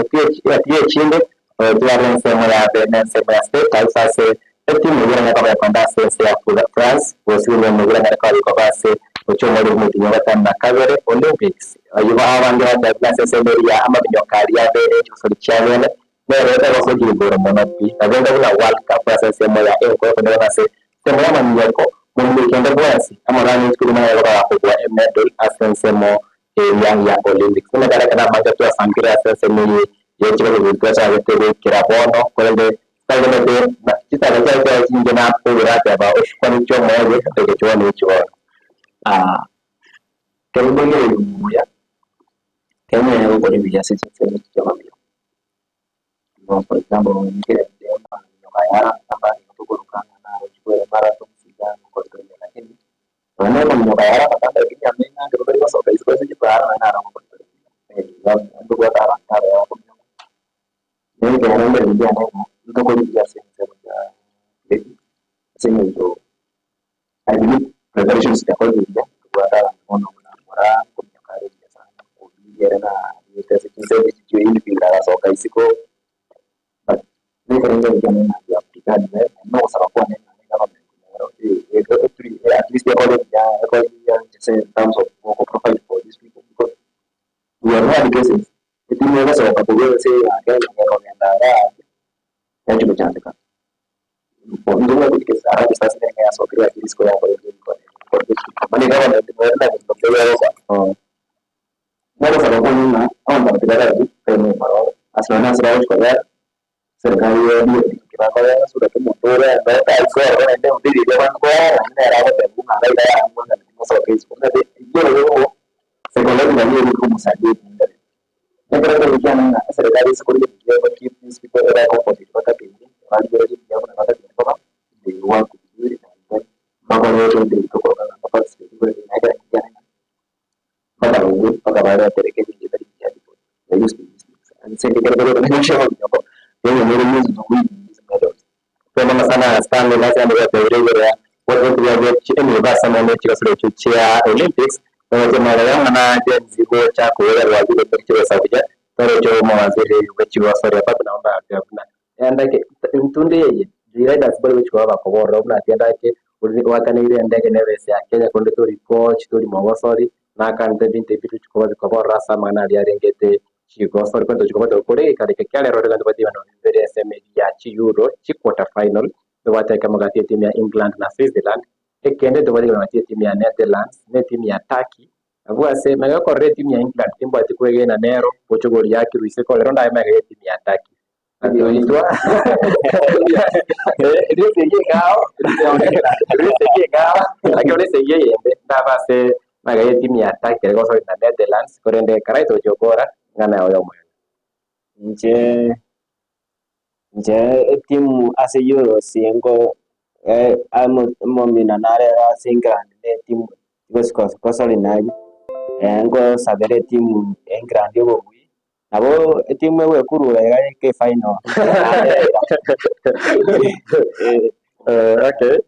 atiye echinde tware ensemo ya bene ensemo ya State House ase Etimu eyio eranyare koba ekonda ase ense ya France, gose obomo boranyare koba bikoba ase gochia omweri bw'omotienyi o gatano na kabere, Olympics. Ayio abange batebire ase ensemo eria amaminyoko aria abere chigosori chiabene, nere egosokia igoro mono pi. Nabo enga buna World Cup ase ensemo ya enko konde bono ase ensemo y'amaminyoko, mominyoki onde bwensi amo nanye rituko rimo nere koba gakobua emedal ase ensemo eria ya Olympics. Buna ekero ekero amanche twasangire ase ensemo eye ye chigosori twachagete goikera bono, korende Tagendete na chisare chiaye chiaye chinge na kobera ateba oshikwane chi'omoerio ndeke chiwane echibono. Ah, kero mborigereria omuya, Kenya egokora ebiya ase chinsemo echi chi'amaminyoko. Igo for example, nkere inde amaminyoko aya ara nigo tokoroka ng'a naro chikwere marathon iga ngokora tore buya lakini nonya na amaminyoko aya ara amatambe lakini amenga ekero tari gosoka isiko ase chipara nonya naro ngokora tore buya. Ntobwate abanto abaya bakominyoka. Nekeene mbere ndiane ng'a ntokorigia ase ensemo ya athletics ase eng'encho I believe preparations chiakorire buya, ntobwate abanto bono buna Moraa nkominyoka are buya sana, Ombiri ere naariete ase chinsemo echi chio infield agasoka isiko, but nekero mbere ndiane ng'a we have prepared well naende na ogosaba kwane ng'a egovernment nero at least ekore buya ekore buya inche in terms of goko provide for these people because we have had cases Etimu egosoka korwa ense ya Kenya gekogenda igaa yachi gochandeka. Ntobwate chikesi Harambee Stars nere ng'a yasokire yachire isiko yakorire ebikone Bono egovernment nere na gento keria egokora. Nogosaba kwane ng'a abanto aba tibarari time ekororo ase nonye ase bagochi kobera serikali yebie ebinto ki bakorera so that omonto ore ande otari korora naende embiri eria abanto korara naende nere agoteba ng'a iga iga yang'u ng'a timosoka isiko. Omanyete eyio ere psychologically ere komosaidia ebinto ebi. Ekero ekero kiane ng'a eserikali ase korigereria ego keep these people ebe comforted batakeire barigererie buya buna batakeire koba they work vizuri naende bakore ebinto ebi tokoroka ng'a baparticipate korende naye ekero kiane ng'a mpaka baigwe mpaka baretere ebinto bitari buya because they are used to these things and inse ekero togoeta Kenya nere used to winning these medals. Mono sana Stanley nase naende gwatebire igoro ya emibaso amo ne chigosori echio chia Olympics, roche magega ng'a na Gen Z gocha koirerwa chigosori chigosa buya, toroche omowaziri bwe chigosori Ababu nabo mbarateba buna endake ntunde eye Riders mbari gochi koba bakoborora buna ati endake oakaneire endege nebe ase ya Kenya korende tori coach tori mogosori nakanete ebinto ebi bigochi koba bikoborora ase amang'ana aria arengete Chigosori korende tochi koba togokora egekaro eke kia rero rigo ntobwate ebinto bibere ase emeri ya chi Euro chi quarter final ntobwate ekemo gati etimu ya England na Switzerland ekende ntobwate ekemo gati etimu ya Netherlands na etimu ya Turkey abwo ase magega korora etimu ya England timbwati kwegena nero gocha goriakirwa isiko rero ndaye magega etimu ya Turkey Atoitwa erio esegi eng'ao erio esegi eng'ao lakini bono esegi eyende ndaba ase magega y'etimu ya Turkey ere gosori na Netherlands korende ekero togochia gokora ng'ana yao y'omoerio. Inche inche etimu ase Euros nko omomina nare ase England na etimu gosori nari nkosabera etimu ya England obobui. Nabo etimu egwekurura iga yaika efinal. Okay.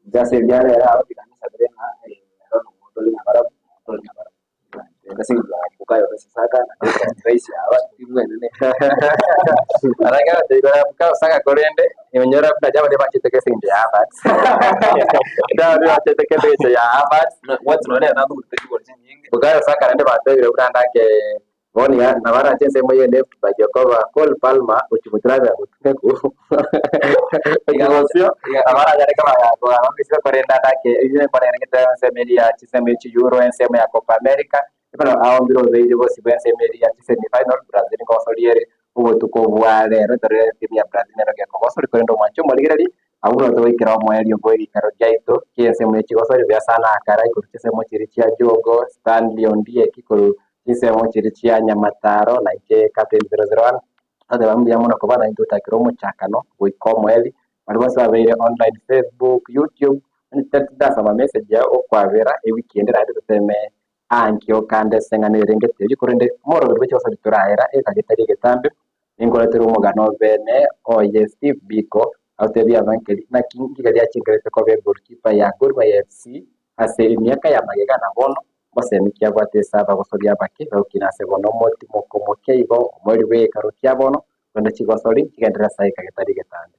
Inche ase ebiara ere aro tiga nisabere ng'a ero nomonto ore nabarabwo, omonto ore nabarabwo. Ase eng'encho ya Bukayo Saka na Declan Rice aba timu enene. Arake agotebi kore Bukayo Saka korende onyore buna Germany bachete ase eng'encho ya Havertz. Germany bachete ase eng'encho ya Havertz. Watson nere natugutete chigori chinyinge. Bukayo Saka naende batebire buna ndake Bono iga nabo arache ensemo ye left back okoba Cole Palmer gochia goturabera gotumeku gochia bosio nabo aranyare koba gakoba korende atake eywo nkorengete ensemo eria ya chisemo echi Euro ensemo ya Copa America bono aombire obeire bosio bwa ensemo eria ya chisemi final Brazil nkogosoria ere obotuko bwa rero ekero etimu ya Brazil nero gekogosoria korende omwancho omorigereria abwo buna togoikera omoerio bwa egeikaro giaito kia ensemo ye chigosori buya sana akara igoro chinsemo chiria chia Jogo, Stanley Ondieki korwa Chinsemo chiria chia Nyamataro na inche Captain 001 toteba mbuya mono koba naintwe tochakire omochakano goika omoerio, baria bonsi babeire online Facebook, YouTube, onye tindasoma message yao okwabera ewiki ende naende toteme Ankio kande ase eng'ana erengete eyio, korende omoroberi bwe chigosori toraera egeka getari egetambe, ninkoretere omogano obene oye Steve Biko agotebia abankeri naki ngiga riachengerete koba egoalkeeper ya Gor Mahia FC ase emiaka ya magega na bono mbosemi ki abwate ase abagosori abake bagokina ase bono omotimoko moke igo omoerio bwe ekaro kia bono korende chigosori chigenderere ase egeka getari egetambe.